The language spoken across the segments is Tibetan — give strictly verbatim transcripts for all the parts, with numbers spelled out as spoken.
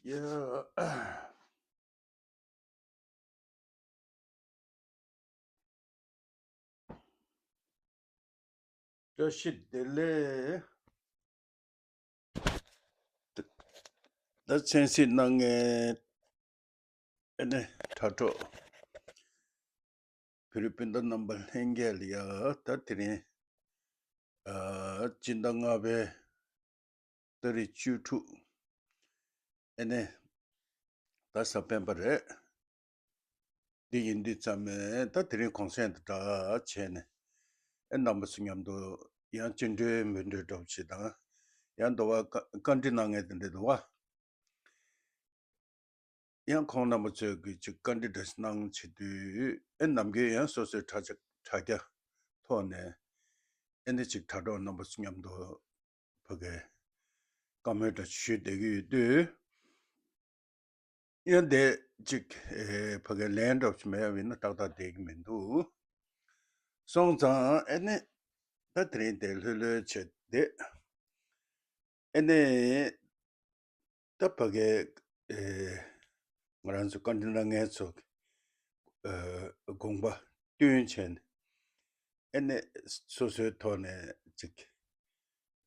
ཡ། བཀྲ་ཤིས་བདེ་ལེགས། ད་མཚན་གཟིགས་གནང་མཁན་ཨ་ནི་དྲ་གྲོགས་བོད་རིགས་སྤུན་ཟླ་རྣམ་པ་ལྷན་རྒྱས་ལ་ཡ། ད་དེ་རིང་ཨ་སྤྱི་ཟླ་ལྔ་པའི་ཏ་རིག་བཅུ་དྲུག་ཨ་ནི་ད་གཟའ་སྤེན་པ་རེད། འདི་ཡིན་དུས་ཙམ་ནས་ད་དེ་རིང་གུང་སེང་དང་འདྲ་བྱས་ནས་ཨེ་རྣམ་པ་ཚོ་མཉམ་དུ་ཡང་བཅིངས་འགྲོལ་མི་འགྲོལ་འདྲ་པོ་ཞིག་དང་། ཡང་འདུག་བ་བཀའ་བཀའ་འདྲི་གནང་མཁན་དེ་འདྲ་འདུག་བ། ཡང་ཁོང་རྣམ་པ་ཚོས་ཀྱི་ཅིག་བཀའ་འདྲི་འདྲ་ཞིག་གནང་བྱེད་དུས་ཨེ་ནམ་རྒྱུན་ཡང་སོ་སོའི་དྲ་ཆ་དྲ་རྒྱ་ཐོག་ནས་ཨེ་ནི་ཅིག་དྲ་གྲོགས་རྣམ་པ་ཚོ་མཉམ་དུ་ཕ་གི་བཀའ་མོལ་འདྲ་ཞུས་བསྡད་ཀྱི་ཡོད་དུས། ཡང་དེ་ཅིག་ཨེ་ཕ་གི་ལན་འདྲ་པོ་ཞིག་མེད་པ་ཡིན་ན་ཏག་ཏག་བསྡད་ཀྱི་མི་འདུག་སོང་ཙང་ཨེ་ནི་ད་དེ་རིང་དེ་ལྷོད་ལྷོད་བྱས་ཏེ་ཨེ་ནི་ད་ཕ་གི་ཨེ་ང་རང་ཚོ་བཀའ་འདྲི་གནང་མཁན་ཚོ་ཨེ་དགོངས་པ་བསྟུན་བྱས་ནས་ཨེ་ནི་སོ་སོའི་ཐོག་ནས་ཅིག་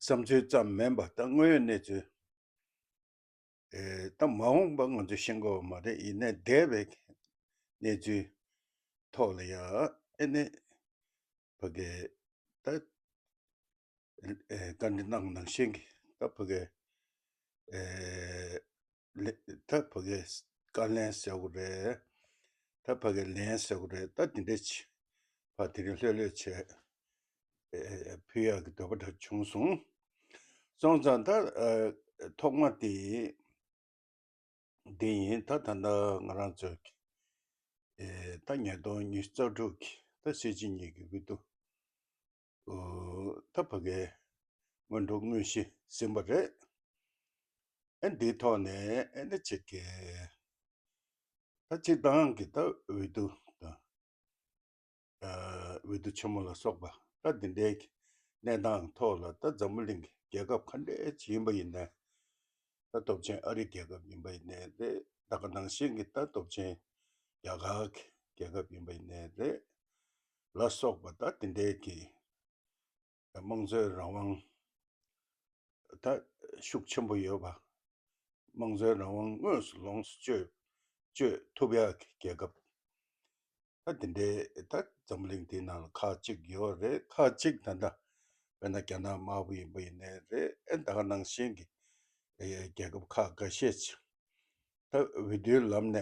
བསམ་ཚུལ་ཙམ་མིན་པ་ད་དངོས་ཡོད་གནས་ཚུལ། ཨེ་ད་མ་འོངས་པ་ང་ཚོས་ཤེས་དགོས་པ་མ་རེད། ཡིན་ནའི་འདས་པའི་གནས་ཚུལ་ཐོག་ལ་ཡ་ཨེ་ནི་ཕ་གི་ད་ཨེ་བཀའ་འདྲི་གནང་ནང་བཞིན་གྱི་ད་ཕ་གི་ཨེ་ལེ་ད་ཕ་གི་བཀའ་ལན་ཟེར་དགོས་རེད། ད་ཕ་གི་ལན་ཟེར་དགོས་རེད། ད་དེ་འདྲ་ཅིག་ཕ་དེ་རིང་ལྷོད་ལྷོད་བྱས་ཨེ་ཕུལ་ཡག་གི་འདོད་པ་འདྲ་བྱུང་སོང་། སོང་ཙང་ད་ཨེ་ཐོག་མ་དེ། འདི་ཡིན། ད་ད་ལྟ་ང་རང་ཚོའི་ཨེ་ད་ཉིས་སྟོང་ཉི་ཤུ་རྩ་དྲུག་གི་ད་སྲིད་སྤྱི་གཉིས་ཀྱི་འོས་བསྡུ་ཨོ་ད་ཕ་གའི་སྔོན་འགྲོ་དངོས་གཞི་ཟིན་པ་རེད། ཨེ་འདིའི་ཐོག་ནས་ཨེ་འདི་ཅིག་གི་ད་སྤྱིར་བཏང་གི་ད་འོས་བསྡུ་དང་། འོས་བསྡུ་ཆེན་མོ་ལ་སོགས་པ་ད་འདི་འདྲའི་གནས་སྟངས་ཐོག་ལ་ད་འཛམ་བུ་གླིང་གི་རྒྱལ་ཁབ་ག་འདྲས་ཅིག་ཡིན་པ་ཡིན་ནའི། ད་སྟོབས་ཆེན་ཨ་རི་རྒྱལ་ཁབ་ཡིན་པ་ཡིན་ནའི་རེད། ད་ག་ནང་བཞིན་གྱི་ད་སྟོབས་ཆེན་རྒྱ་གར་གྱི་རྒྱལ་ཁབ་ཡིན་པ་ཡིན་ནའི་རེད། ལ་སོགས་པ་ད་འདི་འདྲའི་གི་དམངས་གཙོའི་རང་དབང་ད་ཤུགས་ཆེན་པོ་ཡོད་པ། དམངས་གཙོའི་རང་དབང་དངོས་སུ་ལོངས་སུ་སྤྱོད་སྤྱོད་ཐུབ་ཡག་གི་རྒྱལ་ཁབ་ད་དེ་འདྲའི་ད་འཛམ་གླིང་འདིའི་ནང་ལ་ཁག་གཅིག་ཡོད་རེད། ཁག་གཅིག་ད་ལྟ་དཔེར་ན་རྒྱ་ནག་དམར་པོ་ཡིན་པ་ཡིན་ནའི་རེད། ཨེ་ད་ག་ནང་བཞིན་གྱི་ཨེ་རྒྱལ་ཁབ་ཁག་འགའ་ཤས་ཅིག་ད་འོས་བསྡུའི་ལམ་ནས་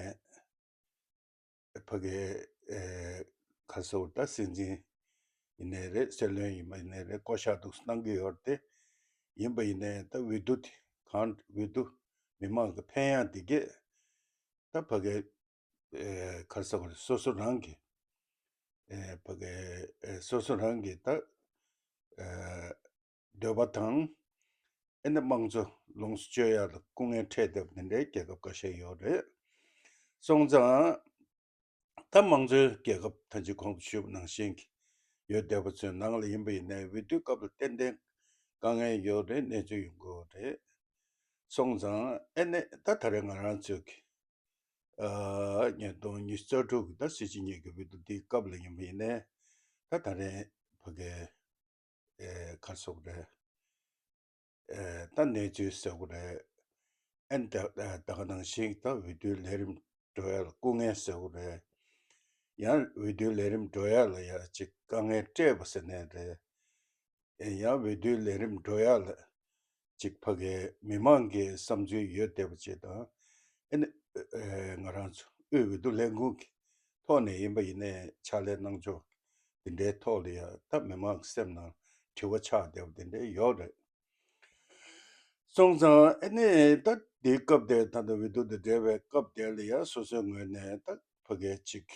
ཕ་གའི་ཨེ་ག་རེ་ཟེར་ད་སྲིད་འཛིན་ཡིན་ནའི་རེད། སྲིད་བློན་ཡིན་པ་ཡིན་ནའི་རེད། བསྐོ་བཞག་འདུག་སེ་གནང་གི་ཡོད་རེད་དེ། ཡིན་པ་ཡིན་ནའི་ད་འོས་བསྡུ་དེ་གང་འོས་བསྡུ་མི་མང་གི་ཕན་ཡག་དེ་གས་ད་ཕ་གའི་ཨེ་ག་རེ་ཟེར་དགོས་རེད། སོ་སོ་རང་གི་ཨེ་ཕ་གའི་ཨེ་སོ་སོ་རང་གི་ད་ཨེ་འདོད་པ་དང་ཨེ་ནི་དམངས་གཙོ་ལོངས་སུ་སྤྱོད་ཡག་ལ་སྐུ་ངལ་འཕྲད་བསྡད་པ་དེ་འདྲའི་རྒྱལ་ཁབ་འགའ་ཤས་ཡོད་རེད། སོང་ཙང་ད་དམངས་གཙོའི་རྒྱལ་ཁབ་ད་ཅི་གོང་དུ་ཞུས་པ་ནང་བཞིན་གྱི་ཡོད་བསྡད་པ་ཚོའི་ནང་ལ་ཡིན་པ་ཡིན་ནའི་འོས་བསྡུའི་སྐབས་ལ་ཏན་ཏན་དཀའ་ངལ་ཡོད་རེད། གནས་ཚུལ་ཡོང་གི་ཡོད་རེད། སོང་ཙང་ཨེ་ནི་ད་ད་རེས་ང་རང་ཚོས་ཀྱི་ཨ་ཉིས་སྟོང་ཉི་ཤུ་རྩ་དྲུག་གི་ད་སྲིད་སྤྱི་གཉིས་ཀྱི་འོས་བསྡུ་འདིའི་སྐབས་ལ་ཡིན་པ་ཡིན་ནའི་ད་ད་རེས་ཕ་གའི་ཨེ་ག་རེ་ཟེར་དགོས་རེད། ཨེ་ད་གནས་ཚུལ་ཟེར་དགོས་རེད། ཨེ་ད་ད་ག་ནང་བཞིན་ད་འོས་བསྡུའི་ལས་རིམ་འགྲོ་ཡ་ལ་སྐུ་ངལ་ཟེར་དགོས་རེད། ཡང་འོས་བསྡུའི་ལས་རིམ་འགྲོ་ཡ་ལ་ཡ་ཅིག་དཀའ་ངལ་སྤྲད་པ་ཟེར་ནའི་རེད། ཨེ་ཡང་འོས་བསྡུའི་ལས་རིམ་འགྲོ་ཡ་ལ་ཅིག་ཕ་གའི་མི་མང་གི་བསམ་ཚུལ་ཡོད་བསྡད་པ་ཅིག་དང་། ཨེ་ནི་ཨེ་ང་རང་ཚོ་དབུས་འོས་བསྡུ་ལས་ཁུངས་ཀྱི་ཐོག་ནས་ཡིན་པ་ཡིན་ནའི་ཕྱག་ལས་གནང་ཕྱོགས་དེ་འདྲའི་ཐོག་ལ་ཡ་ད་མི་མང་གི་སེམས་ནང་དྲི་བ་ཆགས་བསྡད་པ་དེ་འདྲ་ཡོད་རེད། སོང་ཙང་ཨེ་ནི་ད་དེའི་སྐབས་དེ་ད་ལྟ་འོས་བསྡུ་དང་འབྲེལ་བའི་སྐབས་དེ་ལ་ཡ་སོ་སོའི་ངོས་ནས་ད་ཕ་གའི་ཅིག་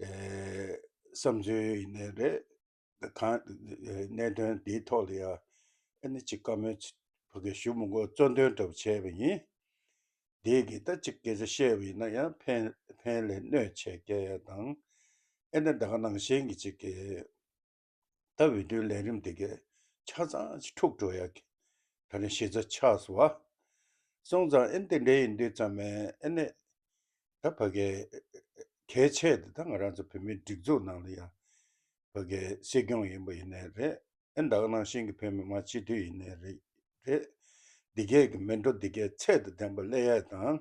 ཨེ་བསམ་ཚུལ་ཡིན་ནའི་རེད། གང་གནད་དོན་འདིའི་ཐོག་ལ་ཡ་ཨེ་ནི་ཅིག་བཀའ་མོལ་ཕ་གའི་ཞུ་མི་དགོས། གཙོ་འདོན་འདྲ་པོ་བྱས་པ་ཡིན། དེ་གི་ད་ཅིག་སྐད་ཆ་བཤད་པ་ཡིན་ན་ཡང་ཕན་ཕན་ལས་གནོད་བྱས་སྐྱེལ་ཡ་དང་། ཨེ་ནི་ད་ག་ནང་བཞིན་གྱི་ཅིག་གི་ད་འོས་བསྡུའི་ལས་རིམ་དེ་གའི་ཆ་ཚང་ཅིག་འཁྲུག་འགྲོ་ཡ་གི་ད་རེས་གཞི་རྩ་ཆགས་སོང་བ། སོང་ཙང་ཨེ་དེ་འདྲ་ཡིན་དུས་ཙམ་ཨེ་ནི་ད་ཕ་གི་གལ་ཆེ་དེ་ད་ང་རང་ཚོ་བོད་མིའི་སྒྲིག་འཛུགས་ནང་ལ་ཡང་ཕ་གི་སྲིད་སྐྱོང་ཡིན་པ་ཡིན་ནའི་རེད། ཨེ་ད་ག་ནང་བཞིན་གྱི་བོད་མི་མང་སྤྱི་འཐུས་ཡིན་ནའི་རེད། རེད། འདི་གས་ཀྱི་མི་འགྲོ་འདི་གས་ཚད་དང་ལྡན་པ་སླེབས་ཡ་དང་།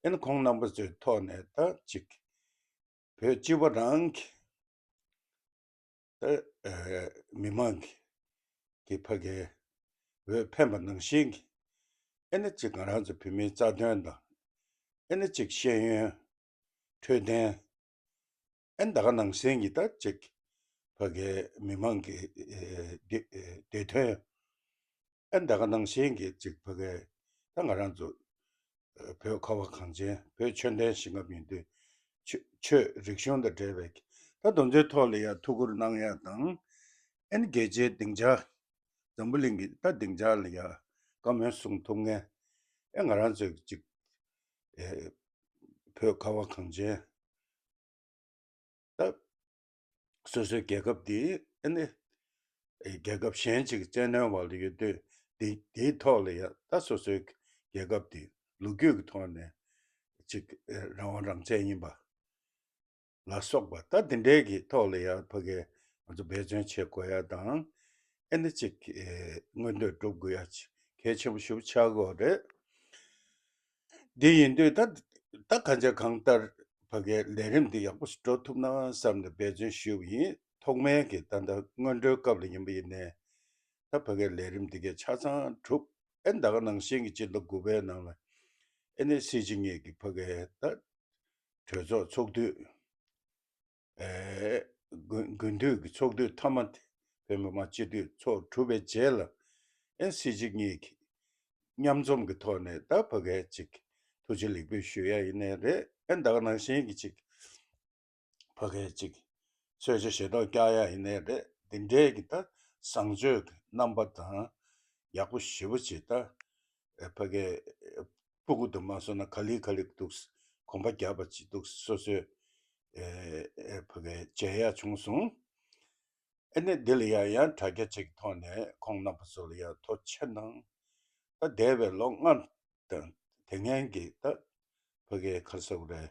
ཨེ་ནི་ཁོང་རྣམ་པ་ཚོའི་ཐོག་ནས་ད་ཅིག་བོད་སྤྱི་པ་རང་གི་ད་ཨེ་མི་མང་གི་གི་ཕ་གི་འོས་འཕེན་པ་ནང་བཞིན་གྱི་ཨེ་ནི་ཅིག་ང་རང་ཚོ་བོད་མིའི་རྩ་དོན་དང་ཨེ་ནི་ཅིག་ཤེས་ཡོན་འཕྲོད་བསྟེན། ཨེ་ད་ག་ནང་བཞིན་གྱི་ད་ཅིག་ཕ་གི་མི་མང་གི་ཨེ་བདེ་ཨེ་བདེ་དོན། ཨེ་ད་ག་ནང་བཞིན་གྱི་ཅིག་ཕ་གི་ད་ང་རང་ཚོ་ཨེ་བོད་ཁ་བ་གངས་ཅན་བོད་ཆོས་ལྡན་ཞིང་ཁམས་ཡིན་དུས་ཆོས་ཆོས་རིག་གཞུང་དང་འབྲེལ་བའི་ད་དེ་ཚོའི་ཐོག་ལ་ཡང་ཐུགས་ཁུར་གནང་ཡ་དང་། ཨེ་ནི་རྒྱལ་སྤྱིའི་སྡིངས་ཆ་འཛམ་བུ་གླིང་གི་ད་སྡིངས་ཆ་ལ་ཡང་བཀའ་མོལ་གསུང་ཐུབ་མཁན་ཨེ་ང་རང་ཚོའི་ཅིག་ཨེ་བོད་ཁ་བ་གངས་ཅན་ད་སོ་སོའི་རྒྱལ་ཁབ་འདི་ཨ་ནི་རྒྱལ་ཁབ་གཞན་ཅིག་གི་བཙན་གནོན་འོག་ལ་ཡོད་དུས་འདི་འདིའི་ཐོག་ལ་ཡང་ད་སོ་སོའི་རྒྱལ་ཁབ་འདི་ལོ་རྒྱུས་ཀྱི་ཐོག་ནས་ཅིག་རང་དབང་རང་བཙན་ཡིན་པ་ལ་སོགས་པ་ད་འདི་འདྲའི་གི་ཐོག་ལ་ཡང་ཕ་གི་ང་ཚོ་འབད་བརྩོན་བྱེད་དགོས་ཡ་དང་། ཨེ་ནི་ཅིག་ཨེ་མངོན་འདོད་སྒྲུབ་དགོས་ཡ་ཅིག་གལ་ཆེན་པོ་ཞེ་པོ་ཆགས་ཀྱི་ཡོད་རེད། འདི་ཡིན་དུས་ད་ད་གང་ཆ་གང་ལྟར་ཕ་གའི་ལས་རིམ་འདི་ཡག་པོ་ཞིག་འགྲོ་ཐུབ་ན་བསམ་ནས་འབད་བརྩོན་ཞུས་པ་ཡིན། ཐོག་མའི་གི་ད་ལྟ་སྔོན་འགྲོའི་སྐབས་ལ་ཡིན་པ་ཡིན་ནའི་ད་ཕ་གའི་ལས་རིམ་འདི་གས་ཆ་ཚང་གྲུབ། ཨེ་ད་ག་ནང་བཞིན་གྱི་སྤྱི་ཟླ་དགུ་པའི་ནང་ལ་ཨེ་ནི་སྲིད་སྤྱི་གཉིས་ཀྱི་ཕ་གའི་ད་གྲོས་ཚོགས་ཚོགས་དུས། ཨེ། དགུན་དགུན་དུས་ཀྱི་ཚོགས་དུས་མཐའ་མ་དེ་བོད་མི་མང་སྤྱི་འཐུས་ཚོགས་གྲུབ་པའི་རྗེས་ལ་ཨེ་སྲིད་སྤྱི་གཉིས་ཀྱིས་མཉམ་འཛོམས་ཀྱི་ཐོག་ནས་ད་ཕ་གའི་ཅིག་ཐུགས་རྗེ་ལེགས་འབུལ་ཞུ་ཡ་ཡིན་ནའི་རེད། ཨེ་ད་ག་ནང་བཞིན་གྱི་ཅིག་ཕ་གའི་ཅིག་གསོལ་ཇ་བཞེས་ཐོག་བཀྱག་ཡ་ཡིན་ནའི་རེད། འདི་འདྲའི་གི་ད་བཟང་སྤྱོད་ཀྱི་རྣམ་པ་དང་ཡག་པོ་ཞེ་པོ་ཅིག་ད་ཨེ་ཕ་གའི་ཨེ་སྤུ་གུ་དུ་མ་སོང་ན་ག་ལེ་ག་ལེ་འདུག་གོམ་པ་རྒྱག་པ་ཅིག་འདུག་སོ་སོའི་ཨེ་ཨེ་ཕ་གའི་མཇལ་ཡ་བྱུང་སོང་། ཨེ་ནས་འདི་ལ་ཡང་ཡང་དྲ་རྒྱ་ཅིག་ཐོག་ནས་ཁོང་རྣམ་པ་ཚོ་ལ་ཡང་ཐུགས་རྗེ་ཆེ་གནང་། ད་འདས་པའི་ལོ་ལྔ་དང་དེ་སྔོན་གྱི་ད་ཕ་གའི་ག་རེ་ཟེར་དགོས་རེད།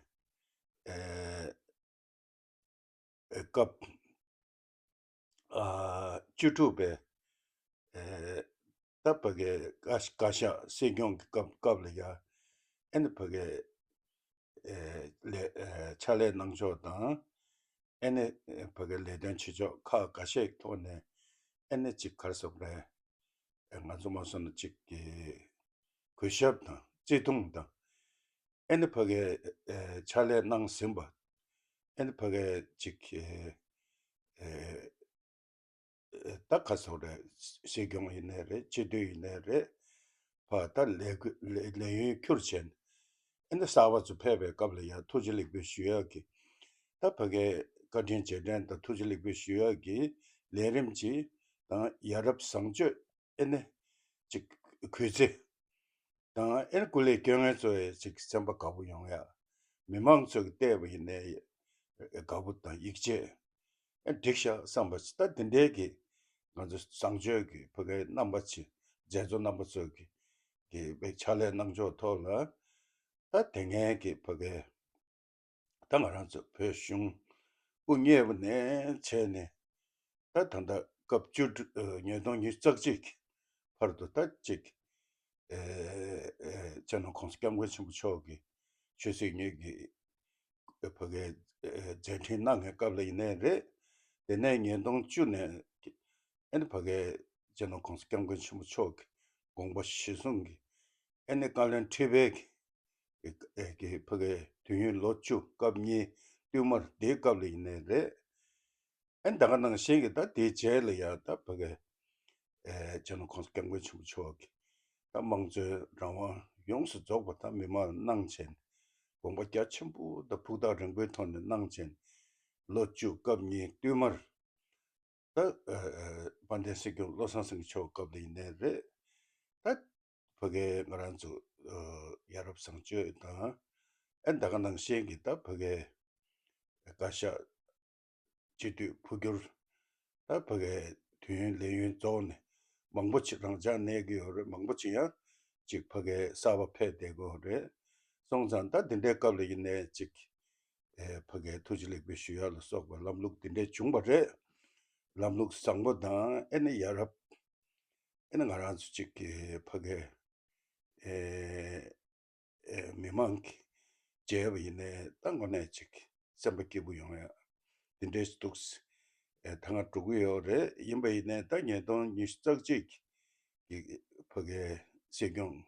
ཨེ་སྐབས་ཨ་བཅུ་དྲུག་པའི་ཨེ་ད་ཕ་གའི་བཀའ་བཀའ་ཤག་སྲིད་སྐྱོང་གི་སྐབས་སྐབས་ལ་ཡ་ཨེ་ནི་ཕ་གའི་ཨེ་ལས་ཨེ་ཕྱག་ལས་གནང་ཕྱོགས་དང་ཨེ་ནི་ཕ་གའི་ལས་དོན་བྱེད་ཕྱོགས་ཁག་འགའ་ཤས་ཀྱི་ཐོག་ནས་ཨེ་ནི་ཅིག་ག་རེ་ཟེར་དགོས་རེད། ཨེ་ང་ཚོ་མ་སོང་ན་ཅིག་གི་གུས་ཞབས་དང་བརྩི་མཐོང་དང་། ཨེ་ནི་ཕ་གའི་ཨེ་ཕྱག་ལས་གནང་ཟིན་པ། ཨེ་ནི་ཕ་གའི་ཅིག་གི་ཨེ་ཨེ་ད་ག་ཟེར་དགོས་རེད། སྲིད་སྐྱོང་ཡིན་ནའི་རེད། སྤྱི་འཐུས་ཡིན་ནའི་རེད། ཕ་ད་ལས་ཁུ་ལས་ལས་ཡུན་ཁྱུར་བྱས་ནས་ཨེ་ནི་གསར་པ་ཚོ་ཕེབས་པའི་སྐབས་ལ་ཡང་ཐུགས་རྗེ་ལེགས་འབུལ་ཞུ་ཡག་གི་ད་ཕ་གའི་བཀའ་དྲིན་རྗེས་དྲན་དང་ཐུགས་རྗེ་ལེགས་འབུལ་ཞུ་ཡག་གི་ལས་རིམ་གྱི་དང་ཡ་རབས་བཟང་སྤྱོད་ཨེ་ནི་ཅིག་གུས་བརྩི་དང་ཨེ་ནི་སྐུ་ལས་སྐྱོན་མཁན་ཚོ་ཡི་ཅིག་སེམས་པ་དགའ་པོ་ཡོང་ཡ། མི་མང་ཚོ་གི་བལྟས་པ་ཡིན་ནའི་དགའ་པོ་དང་ཡིད་ཆེས་ཨེ་འགྲིག་ཤག་བསམ་པ་ཅིག་ད་དེ་འདྲའི་གི་ང་ཚོ་བཟང་སྤྱོད་ཀྱི་ཕ་གའི་རྣམ་པ་ཅིག་མཛད་གཙོ་རྣམ་པ་ཚོ་གི་གི་ཕྱག་ལས་གནང་ཕྱོགས་ཐོག་ལ་ད་དེ་སྔའི་གི་ཕ་གའི་ད་ང་རང་ཚོ་བོད་གཞུང་དབུ་བརྙེས་པ་ནས་བྱས་ནས་ད་ད་ལྟ་སྐབས་བཅུ་དྲུག་ཉིས་སྟོང་ཉི་ཤུ་རྩ་གཅིག་བར་དུ་ད་ཅིག་ཨེ་ཨེ་སྤྱི་ནོར་༸གོང་ས་༸སྐྱབས་མགོན་ཆེན་པོ་མཆོག་གིས་ཆོས་སྲིད་གཉིས་ཀྱི་ཨེ་ཕ་གའི་ཨེ་མཛད་འཕྲིན་གནང་བའི་སྐབས་ལ་ཡིན་ནའི་རེད། དེ་ནས་ཉིས་སྟོང་བཅུ་ནས་ཨེ་ནི་ཕ་གའི་སྤྱི་ནོར་༸གོང་ས་༸སྐྱབས་མགོན་ཆེན་པོ་མཆོག་གི་དགོངས་པ་གཞིར་བཟུང་གིས་ཨེ་ནི་བཀའ་བློན་ཁྲི་པའི་གི་ཨེ་གི་ཕ་གའི་དུས་ཡུན་ལོ་བཅུ་སྐབས་གཉིས་བསྟུད་མར་དེའི་སྐབས་ལ་ཡིན་ནའི་རེད། ཨེ་ད་ག་ནང་བཞིན་གྱི་ད་དེའི་རྗེས་ལ་ཡང་ད་ཕ་གའི་ཨེ་སྤྱི་ནོར་༸གོང་ས་༸སྐྱབས་མགོན་ཆེན་པོ་མཆོག་གིས་ད་དམངས་གཙོའི་རང་དབང་ཡོངས་སུ་རྫོགས་པ་ད་མི་མང་ལ་གནང་བྱས་ནས་དགོངས་པ་རྒྱ་ཆེན་པོ་དང་ཕུགས་ཐག་རིང་པོའི་ཐོག་ནས་གནང་བྱས་ནས་ལོ་བཅུ་སྐབས་གཉིས་བསྟུད་མར་ད་ཨེ་ཨེ་དཔལ་ལྡན་སྲིད་སྐྱོང་བློ་བཟང་སེང་གེ་མཆོག་སྐབས་ལ་ཡིན་ནའི་རེད། ད་ཕ་གའི་ང་རང་ཚོ་ཨེ་ཡ་རབས་བཟང་སྤྱོད་དང་ཨེ་ད་ག་ནང་བཞིན་གྱི་ད་ཕ་གའི་བཀའ་ཤག་སྤྱི་འཐུས་འཕོ་འགྱུར་ད་ཕ་གའི་དུས་ཡུན་ལས་ཡུན་རྫོགས་ནས་མང་པོ་ཅིག་རང་འཇགས་གནས་ཀྱི་ཡོད་རེད། མང་པོ་ཅིག་ཡང་ ཅིག་ཕ་གིའི་གསར་པ་ཕེབས་བསྡད་དགོས་རེད། སོང་ཙང་ད་འདི་འདྲའི་སྐབས་ལ་ཡིན་ནའི་ཅིག་ཨེ་ཕ་གིའི་ཐུགས་རྗེ་ལེགས་འབུལ་ཞུ་ཡ་ལ་སོགས་པ་ལམ་ལུགས་འདི་འདྲའི་བྱུང་བ་རེད། ལམ་ལུགས་བཟང་པོ་དང་ཨེ་ནི་ཡ་རབས། ཨེ་ནི་ང་རང་ཚོ་ཅིག་གི་ཕ་གིའི་ཨེ་ཨེ་མི་མང་གི་མཇལ་བ་ཡིན་ནའི་ད་དངོས་གནས་ཅིག་སེམས་པ་སྐྱིད་པོ་ཡོང་ཡ་འདི་འདྲའི་འདུག་ཨེ་ད་ང་འགྲོ་གི་ཡོད་རེད། ཡིན་པ་ཡིན་ནའི་ད་ཉིས་སྟོང་ཉི་ཤུ་རྩ་གཅིག་གི་ཕ་གིའི་སྲིད་སྐྱོང་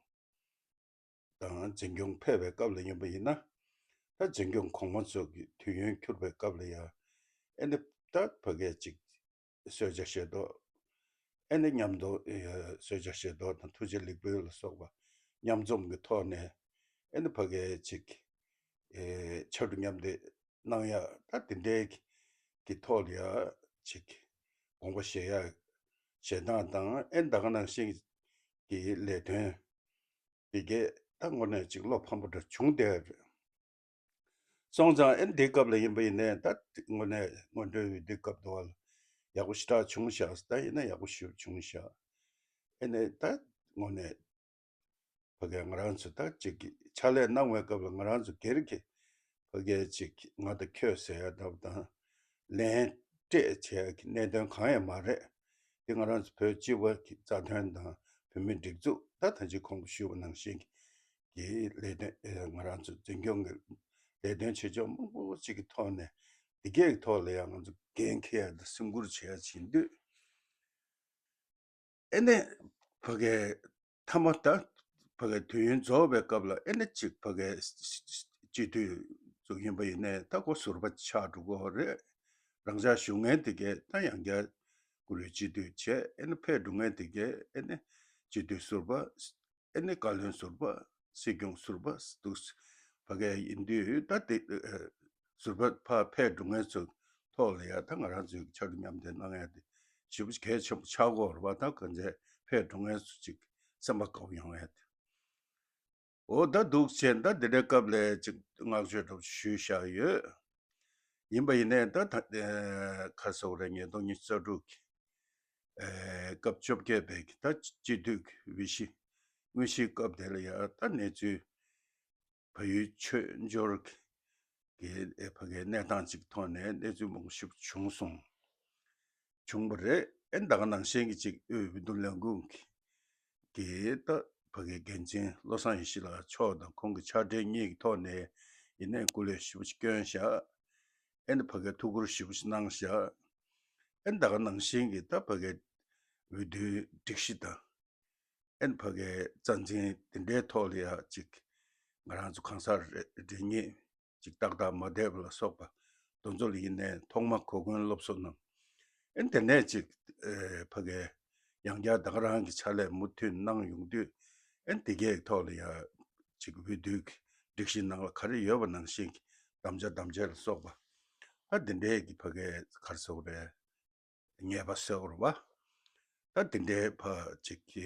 དང་འཛིན་སྐྱོང་ཕེབས་པའི་སྐབས་ལ་ཡིན་པ་ཡིན་ན། ད་འཛིན་སྐྱོང་གོང་མ་ཚོ་གི་དུས་ཡུན་འཁྱོལ་བའི་སྐབས་ལ་ཡ་ཨེ་ནི་ད་ཕ་གིའི་ཅིག་གསོལ་ཇ་བཞེས་ཏོག་ཨེ་ནི་མཉམ་དུ་ཨེ་གསོལ་ཇ་བཞེས་ཏོག་དང་ཐུགས་རྗེ་ལེགས་འབུལ་ལ་སོགས་པ་མཉམ་འཛོམས་ཀྱི་ཐོག་ནས་ཨེ་ནི་ཕ་གིའི་ཅིག་ཨེ་ཕྱར་གྲུ་མཉམ་འདེགས་གནང་ཡ། ད་དེ་འདྲའི་གི་ཐོག་ལ་ཡ་ཅིག་དགོངས་པ་བཞེས་ཡ་བཞེས་སྟངས་དང་ཨེ་ད་ག་ནང་བཞིན་གྱི་ལས་དོན་དེ་གས་ད་དངོས་གནས་ཅིག་བློ་ཕམ་པོ་འདྲ་བྱུང་བསྡད་ཡོད་རེད། སོང་ཙང་ཨེ་འདིའི་སྐབས་ལ་ཡིན་པ་ཡིན་ནའི་ད་དངོས་གནས་སྔོན་འགྲོའི་འོས་བསྡུའི་སྐབས་དུ་བ་ལ་ཡག་པོ་ཞེ་དྲག་བྱུང་ཤག་ད་ཡིན་ན་ཡག་པོ་ཞེ་པོ་བྱུང་ཤག་ཨེ་ནས་ད་དངོས་གནས་ཕ་གིའི་ང་རང་ཚོ་ད་ཅིག་གི་ཕྱག་ལས་གནང་བའི་སྐབས་ལ་ང་རང་ཚོ་སྒེར་གྱི་ཕ་གིའི་ཅིག་ང་དང་ཁྱོད་ཟེར་ཡ་འདྲ་པོ་དང་ལན་སྤྲད་བྱས་ཀྱི་གནད་དོན་གང་ཡང་མ་རེད། འདི་ང་རང་ཚོ་བོད་སྤྱི་པའི་གི་རྩ་དོན་དང་བོད་མིའི་སྒྲིག་འཛུགས་ད་ད་ཅི་གོང་དུ་ཞུས་པ་ནང་བཞིན་གྱི་ལས་དོན་ཨེ་ང་རང་ཚོ་འཛིན་སྐྱོང་གི་ལས་དོན་བྱེད་ཕྱོགས་མང་པོ་ཅིག་གི་ཐོག་ནས་འདི་གའི་ཐོག་ལ་ཡང་ང་ཚོ་འགན་འཁྱེར་ཡ་དང་སེམས་ཁུར་བྱེད་ཡ་བྱེད་དུས། ཨེ་ནས་ཕ་གིའི་མཐའ་མ་ད་ཕ་གིའི་དུས་ཡུན་རྫོགས་པའི་སྐབས་ལ་ཨེ་ནས་ཅིག་ཕ་གིའི་སྤྱི་འཐུས་ཚོ་ཡིན་པ་ཡིན་ནའི་ད་ཁོ་ཟུར་པ་ཆགས་འགྲོ་གི་ཡོད་རེད། རང་འཇགས་བཞུགས་མཁན་དེ་གས་ད་ཡང་བསྐྱར་བཀུར་འོས་སྤྱི་འཐུས་བྱས་ཨེ་ནས་ཕེབས་འགྲོ་མཁན་དེ་གས་ཨེ་ནས་སྤྱི་འཐུས་ཟུར་པ། ཨེ་ནི་བཀའ་བློན་ཟུར་པ། སྲིད་སྐྱོང་ཟུར་པ་འདུག་ཕ་གི་ཡིན་དུས་ད་དེ་ཨ་ཟུར་པ་ཕར་ཕེབས་འགྲོ་མཁན་ཚོའི་ཐོག་ལ་ཡ་ད་ང་རང་ཚོའི་ཕྱར་གྲུ་མཉམ་འདེགས་གནང་ཡ་དེ་ཞེ་པོ་གལ་ཆེན་པོ་ཆགས་ཀྱི་ཡོད་རེད་པ། ད་གང་ཚེ་ཕེབས་འགྲོ་མཁན་ཚོ་ཅིག་སེམས་པ་དགའ་པོ་ཡོང་ཡ་དེ། འོ་ད་འདུག་བྱས་ད་འདི་འདྲའི་སྐབས་ལ་ཅིག་བསྔགས་བརྗོད་འདྲ་པོ་ཞུས་བཞག་ཡོད། ཡིན་པ་ཡིན་ནའི་ད་ད་ཨ་ག་རེ་ཟེར་དགོས་རེད། ཉིས་སྟོང་ཉི་ཤུ་རྩ་དྲུག་གི་ཨེ་སྐབས་བཅོ་བརྒྱད་པའི་གི་ད་སྤྱི་འཐུས་ཀྱི་དབུས་གཞི་དངོས་གཞིའི་སྐབས་དེ་ལ་ཡང་ད་གནས་ཚུལ་བལ་ཡུལ་ཆོས་འབྱོར་གྱི་ཨེ་ཕ་གའི་གནས་སྟངས་ཅིག་ཐོག་ནས་གནས་ཚུལ་མང་པོ་ཞིག་བྱུང་སོང་། བྱུང་བ་རེད། ཨེ་ད་ག་ནང་བཞིན་གྱི་ཅིག་དབུས་འོས་བསྡུ་ལས་ཁུངས་ཀྱི་གི་ད་ཕ་གའི་འགན་འཛིན་བློ་བཟང་ཡེ་ཤེས་ལགས་མཆོག་དང་ཁོང་གི་ཕྱག་སྦྲེལ་གཉིས་ཀྱི་ཐོག་ནས་ཡིན་ནའི་སྐུ་ལས་ཞེ་པོ་ཅིག་བསྐྱོན་བཞག་ཨེ་ནི་ཕ་གའི་ཐུགས་ཁུར་ཞེ་པོ་ཅིག་གནང་བཞག་ཨེ་ད་ག་ནང་བཞིན་གྱི་ད་ཕ་གའི་འོས་བསྡུའི་སྒྲིག་གཞི་དང་། ཨེ་ནི་ཕ་གའི་རྩ་འཛིན་དེ་འདྲའི་ཐོག་ལ་ཡ་ཅིག་ང་རང་ཚོ་གང་ཟག་རེ་རེ་གཉིས་ཅིག་ཏག་ཏག་མ་བསྡད་པ་ལ་སོགས་པ་དེ་ཚོ་ལ་ཡིན་ནའི་ཐོག་མ་གོ་སྐོན་སློབ་གསོ་གནང་། ཨེ་ནི་དེ་ནས་ཅིག་ཨེ་ཕ་གའི་ཡང་བསྐྱར་ད་ག་རང་གི་ཕྱག་ལས་མུ་མཐུད་གནང་ཡོང་དུས་ཨེ་ནི་དེ་གའི་ཐོག་ལ་ཡ་ཅིག་འོས་བསྡུའི་སྒྲིག་གཞི་ནང་ལ་ག་རེ་ཡོད་པ་ནང་བཞིན་གྱི་དམ་བཅའ་དམ་བཅའ་ལ་སོགས་པ་ཨ་དེ་འདྲའི་གི་ཕ་གའི་ག་རེ་ཟེར་དགོས་རེད། ངེས་པ་ཟེར་བ་རེད་བ། ད་དེ་འདྲའི་ཕ་ཅིག་གི་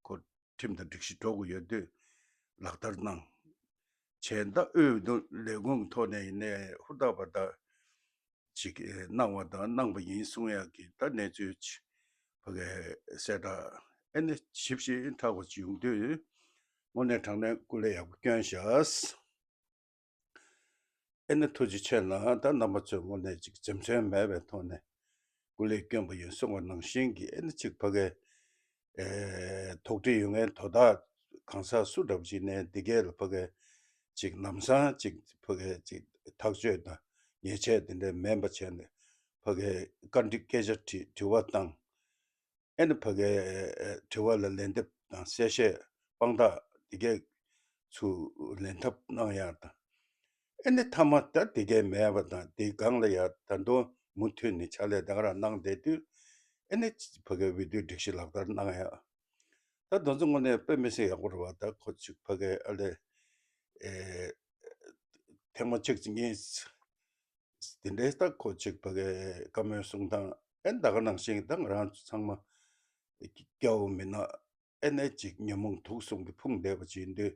ཁོ་ཁྲིམས་དང་སྒྲིག་གཞི་འགྲོ་དགོས་ཡོད་དུས་ལག་བསྟར་གནང་། བྱས་ད་དབུས་འོས་བསྡུ་ལས་ཁུངས་ཀྱི་ཐོག་ནས་ཡིན་ནའི་ཧུར་ཐག་པ་ད་ཅིག་གནང་བ་དང་གནང་པ་ཡིན་གསུང་ཡག་གི་ད་གནས་ཚུལ་ཅིག་ཕ་གའི་གསལ་བསྒྲགས་ཨེ་ནི་ཞིབ་ཞིབ་ཕྲ་བ་ཅིག་ཡོང་དུས་དངོས་གནས་དྲང་གནས་སྐུ་ལས་ཡག་པོ་བསྐྱོན་བཞག་ཨེ་ནི་ཐུགས་རྗེ་ཆེ་གནང་། ད་རྣམ་པ་ཚོས་དངོས་གནས་ཅིག་འཛེམ་ཟོན་མེད་པའི་ཐོག་ནས་སྐུ་ལས་བསྐྱོན་པ་ཡིན་གསུངས་པ་ནང་བཞིན་གྱི་ཨེ་ནི་ཅིག་ཕ་གའི་ཨེ་དོགས་འདྲི་ཡོད་མཁན་དོ་བདག་གང་ཟག་སུ་འདྲ་པོ་ཅིག་ནས་འདི་གས་ལ་ཕ་གའི་ཅིག་ལམ་སང་ཅིག་ཕ་གའི་ཅིག་ཐག་གཅོད་དང་ཉེས་ཆད་དེ་འདྲ་མིན་པ་བྱས་ནས་ཕ་གའི་བཀའ་འདྲི་སྐད་ཆ་དྲི་དྲི་བ་བཏང་། ཨེ་ནི་ཕ་གའི་དྲི་བ་ལ་ལན་འདེབས་དང་གསལ་བཤད་དཔང་རྟགས་འདི་གས་ཚུར་ལེན་ཐབས་གནང་ཡག་དང་། ཨེ་ནི་མཐའ་མ་ད་འདི་གས་མེད་པ་དང་འདིའི་སྒང་ལ་ཡ་ད་དུང་མུ་མཐུད་ནས་ཕྱག་ལས་ད་ག་རང་གནང་བསྡད་དུས་ཨེ་ནི་ཕ་གའི་འོས་བསྡུའི་སྒྲིག་གཞི་ལག་བསྟར་གནང་ཡག་ད་དེ་ཚོ་དངོས་གནས་དཔེ་མི་སྲིད་ཡག་པོ་རེད་བ། ད་ཁོ་ཅིག་ཕ་གའི་ཨ་ལས་ཨེ་ཐེངས་མ་གཅིག་གཉིས། དེ་འདྲའི་ད་ཁོ་ཅིག་ཕ་གའི་བཀའ་མོལ་གསུང་སྟངས་ཨེ་ད་ག་ནང་བཞིན་ད་ང་རང་ཚོ་ཚང་མ་སྐྱ་བོ་མི་ནག་ཨེ་ནས་ཅིག་ཉོན་མོངས་དུག་གསུམ་གྱིས་ཕུང་བསྡད་པ་ཅིག་ཡིན་དུས་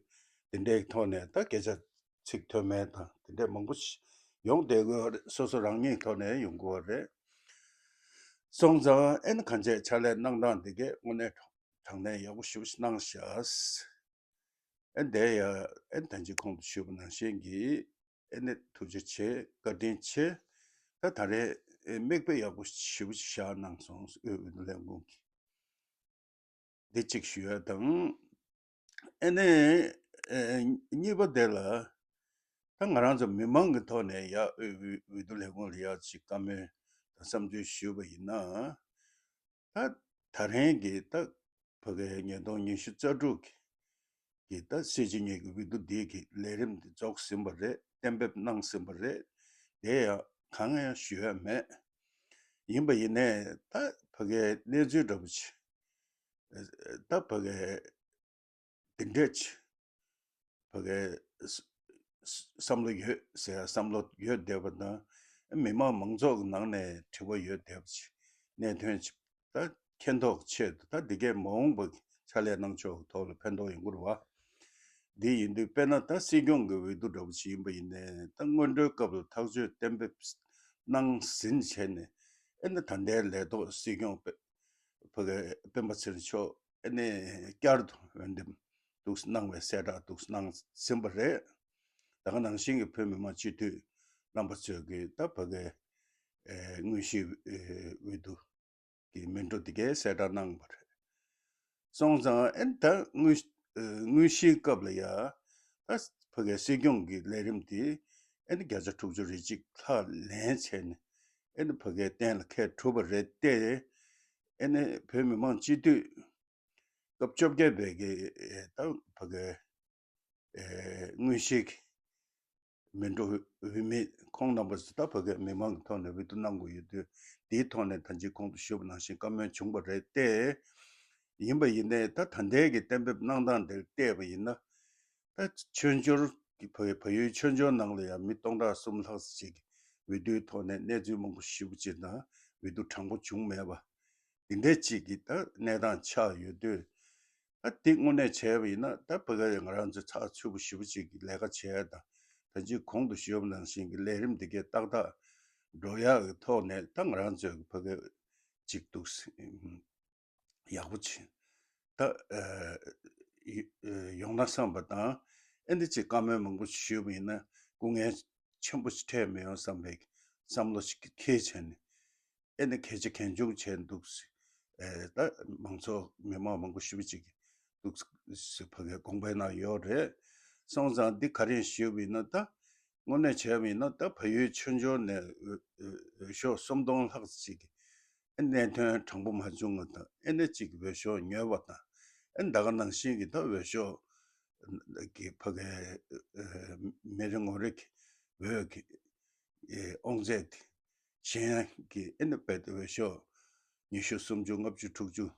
དེ་འདྲའི་ཐོག་ནས་ད་སྐད་ཆ་ཚིག་ཐོན་མེད་དང་དེ་འདྲའི་མང་པོ་ཞིག་ཡོང་བསྡད་དགོས་རེད། སོ་སོ་རང་ཉིད་ཐོག་ནས་ཡོང་དགོས་རེད། སོང་ཙང་ཨེ་ནི་གང་ཅི་ཕྱག་ལས་གནང་སྟངས་དེ་གས་དངོས་གནས་དྲང་གནས་ཡག་པོ་ཞེ་པོ་ཞིག་གནང་ཤག་ཨེ་འདས་ཡ་ཨེ་ད་ཅི་གོང་དུ་ཞུས་པ་ནང་བཞིན་གྱི་ཨེ་ནས་ཐུགས་རྗེ་ཆེ། བཀའ་དྲིན་ཆེ། ད་ད་རེས་ཨེ་མིག་དཔེ་ཡག་པོ་ཞེ་པོ་ཅིག་བཞག་གནང་སོང་། དབུས་འོས་བསྡུ་ལས་ཁུངས་ཀྱི། འདི་གཅིག་ཞུ་ཡ་དང་། ཨེ་ནས་ཨེ་གཉིས་པ་དེ་ལ་ད་ང་རང་ཚོ་མི་མང་གི་ཐོག་ནས་ཡ་དབུས་འོས་བསྡུ་ལས་ཁུངས་ལ་ཡ་ཅིག་བཀའ་མོལ་དང་བསམ་ཚུལ་ཞུས་པ་ཡིན་ན། ད་ད་རིང་གི་ད་ཕ་གའི་ཉིས་སྟོང་ཉི་ཤུ་རྩ་དྲུག་གི་ད་སྲིད་སྤྱི་གཉིས་ཀྱི་འོས་བསྡུ་འདི་གི་ལས་རིམ་འདི་རྫོགས་ཟིན་པ་རེད། གཏན་འབེབས་གནང་ཟིན་པ་རེད། དེ་ཡང་གང་ཡང་ཞུ་ཡ་མེད། ཡིན་པ་ཡིན་ནའི་ད་ཕ་གའི་གནས་ཚུལ་འདྲ་པོ་ཅིག་ད་ཕ་གའི་འདི་འདྲས་ཅིག་ཕ་གའི་ས་ས་བསམ་བློ་ཡོད་ཟེར་ཡ་བསམ་བློ་ཡོད་བསྡད་པ་དང་། མི་མང་མང་ཚོགས་ཀྱི་ནང་ནས་དྲི་བ་ཡོད་བསྡད་པ་ཅིག་གནད་དོན་ཅིག་ད་མཁྱེན་རྟོགས་ཆེད་དུ་ད་འདི་གའི་མ་འོངས་པ་གི་ཕྱག་ལས་གནང་ཕྱོགས་ཀྱི་ཐོག་ལ་ཕན་ཐོགས་ཡོང་གི་རེད་བ། འདི་ཡིན་དུས་དཔེར་ན་ད་སྲིད་སྐྱོང་གི་འོས་བསྡུ་འདྲ་པོ་ཅིག་ཡིན་པ་ཡིན་ནའི་ད་སྔོན་འགྲོའི་སྐབས་ལ་ཐག་གཅོད་གཏན་འབེབས་གནང་ཟིན་བྱས་ནས། ཨེ་ནི་ད་ལྟའི་ལས་ཐོག་སྲིད་སྐྱོང་ཕ་གི་སྤེན་པ་ཚེ་རིང་མཆོག་ཨེ་ནི་བསྐྱར་དུ་འོས་འདེམས་འདུག་གནང་བའི་གསལ་བསྒྲགས་འདུག་གནང་ཟིན་པ་རེད། ད་ག་ནང་བཞིན་གྱི་བོད་མི་མང་སྤྱི་འཐུས་རྣམ་པ་ཚོས་ཀྱི་ད་ཕ་གི་ཨེ་དངོས་གཞིའི་ཨེ་འོས་བསྡུ་གི་མི་འགྲོ་དེ་གའི་གསལ་བསྒྲགས་གནང་བ་རེད། སོང་ཙང་ཨེ་ནི་ད་དངོས་ཨེ་དངོས་གཞིའི་སྐབས་ལ་ཡ་ད་ཕ་གི་སྲིད་སྐྱོང་གི་ལས་རིམ་དེ་ཨེ་ནི་བརྒྱ་ཆ་དྲུག་ཅུ་རེ་གཅིག་ལྷག་ལེན་བྱས་ནས་ཨེ་ནི་ཕ་གི་གཏན་ལ་འཁེལ་གྲུབ་པ་རེད་དེ། ཨེ་ནི་བོད་མི་མང་སྤྱི་འཐུས་སྐབས་བཅོ་བརྒྱད་པའི་གི་ཨེ་ད་ཕ་གི་ཨེ་དངོས་གཞིའི་མི་འགྲོ་འོས་མི་ཁོང་རྣམ་པ་ཚོ་ད་ཕ་གི་མི་མང་གི་ཐོག་ནས་འོས་བསྡུ་གནང་དགོས་ཡོད་དུས། དེའི་ཐོག་ནས་ད་ཅི་གོང་དུ་ཞུས་པ་ནང་བཞིན་བཀའ་མོལ་བྱུང་བ་རེད་དེ། ཡིན་པ་ཡིན་ནའི་ད་ད་ལྟའི་གི་གཏན་འབེབས་གནང་སྟངས་དེར་བལྟས་པ་ཡིན་ན། ད་ཆོས་འབྱོར་གྱི་བལ་བལ་ཡུལ་ཆོས་འབྱོར་ནང་ལ་ཡང་མི་སྟོང་ཕྲག་གསུམ་ལྷག་ཙམ་ཅིག་འོས་བསྡུའི་ཐོག་ནས་གནས་ཚུལ་མང་པོ་ཞེ་པོ་ཅིག་དང་འོས་བསྡུ་དྲང་པོ་བྱུང་མེད་པ། འདི་འདྲ་ཅིག་གི་ད་གནས་སྟངས་ཆགས་ཡོད་དུས། ད་འདི་དངོས་གནས་བྱས་པ་ཡིན་ན་ད་ཕ་ག་ཡང་ང་རང་ཚོ་ཚགས་ཚུད་པོ་ཞེ་པོ་ཅིག་གི་ལས་ཀ་བྱས་དང་། ད་ཅི་གོང་དུ་ཞུས་པ་ནང་བཞིན་གྱི་ལས་རིམ་འདི་གའི་ཏག་ཏག་འགྲོ་ཡག་གི་ཐོག་ནས་ད་ང་རང་ཚོའི་ཕ་ག་ཅིག་འདུག་ཡག་པོ་ཆེ། ད་ཨ་ཡོང་ན་བསམ་པ་དང་། ཨེ་འདི་ཅིག་བཀའ་མོལ་མང་པོ་ཞུས་པ་ཡིན་ན་སྐུ་ངལ་ཆེན་པོ་ཞིག་འཕྲད་མི་ཡོང་བསམ་པའི་བསམ་བློ་ཞིག་འཁྱེར་བྱས་ནས། ཨེ་ནི་གལ་ཆེ་གལ་ཆུང་བྱས་འདུག་ཨེ་ད་མང་ཚོགས་མི་མང་མང་པོ་ཞེ་པོ་ཅིག་འདུག་ཕ་གའི་དགོངས་པའི་ནང་ཡོད་རེད། སོང་ཙང་འདི་ག་རེ་ཞུས་པ་ཡིན་ན་ད། དངོས་གནས་བྱས་པ་ཡིན་ན་ད་བལ་ཡུལ་ཆོས་འབྱོར་ནས་འོས་འོས་འོས་ཤོག་སུམ་སྟོང་ལྷག་ཅིག་གནད་དོན་དྲང་པོ་མ་བྱུང་བ་དང་། ཨེ་ནས་ཅིག་འོས་ཤོག་ཉོས་པ་དང་། ཨེ་ད་ག་ནང་བཞིན་གྱི་ད་འོས་ཤོག་གི་ཕ་གའི་མི་རེ་ངོ་རེ་གི་འོས་ཀྱི་དབང་ཚད་དེ་གཞན་གྱི་ཨེ་ནས་བལ་འོས་ཤོག་ཉི་ཤུ་སུམ་ཅུ་ལྔ་བཅུ་དྲུག་ཅུ།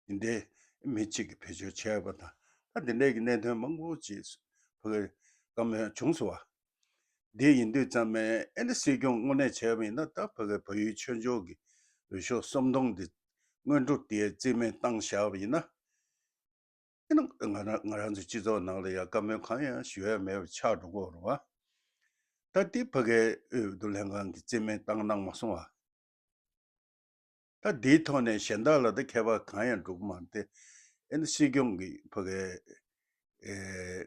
འདི་འདྲའི་མི་གཅིག་གིས་བེད་སྤྱོད་བྱས་པ་དང་། ད་འདི་འདྲའི་གི་གནད་དོན་མང་པོ་ཅིག་ཕ་གིར་བཀའ་མོལ་བྱུང་སོང་བ། འདི་ཡིན་དུས་ཙམ་པས་ཨེ་ནི་སྲིད་སྐྱོང་དངོས་གནས་བྱས་པ་ཡིན་ན། ད་ཕ་གིར་བལ་ཡུལ་ཆོས་འབྱོར་གྱི་འོས་ཤོག་སུམ་སྟོང་འདི་སྔོན་འགྲོ་དེ་རྩིས་མེད་བཏང་བཞག་པ་ཡིན་ན། ཨེ་ནི་ང་རང་ང་རང་ཚོའི་སྤྱི་ཚོགས་ནང་ལ་ཡང་བཀའ་མོལ་གང་ཡང་ཞུ་ཡ་མེད་པ་ཆགས་འགྲོ་གི་ཡོད་རེད་བ། ད་འདི་ཕ་གིའི་འོས་བསྡུ་ལྷན་ཁང་གིས་རྩིས་མེད་བཏང་གནང་མ་སོང་བ། ད་འདིའི་ཐོག་ནས་གཞན་དག་ལ་ད་ཁྱད་པར་གང་ཡང་འགྲོ་གི་མ་རེད་དེ། ཨེ་ནི་སྲིད་སྐྱོང་གི་ཕ་གའི་ཨེ་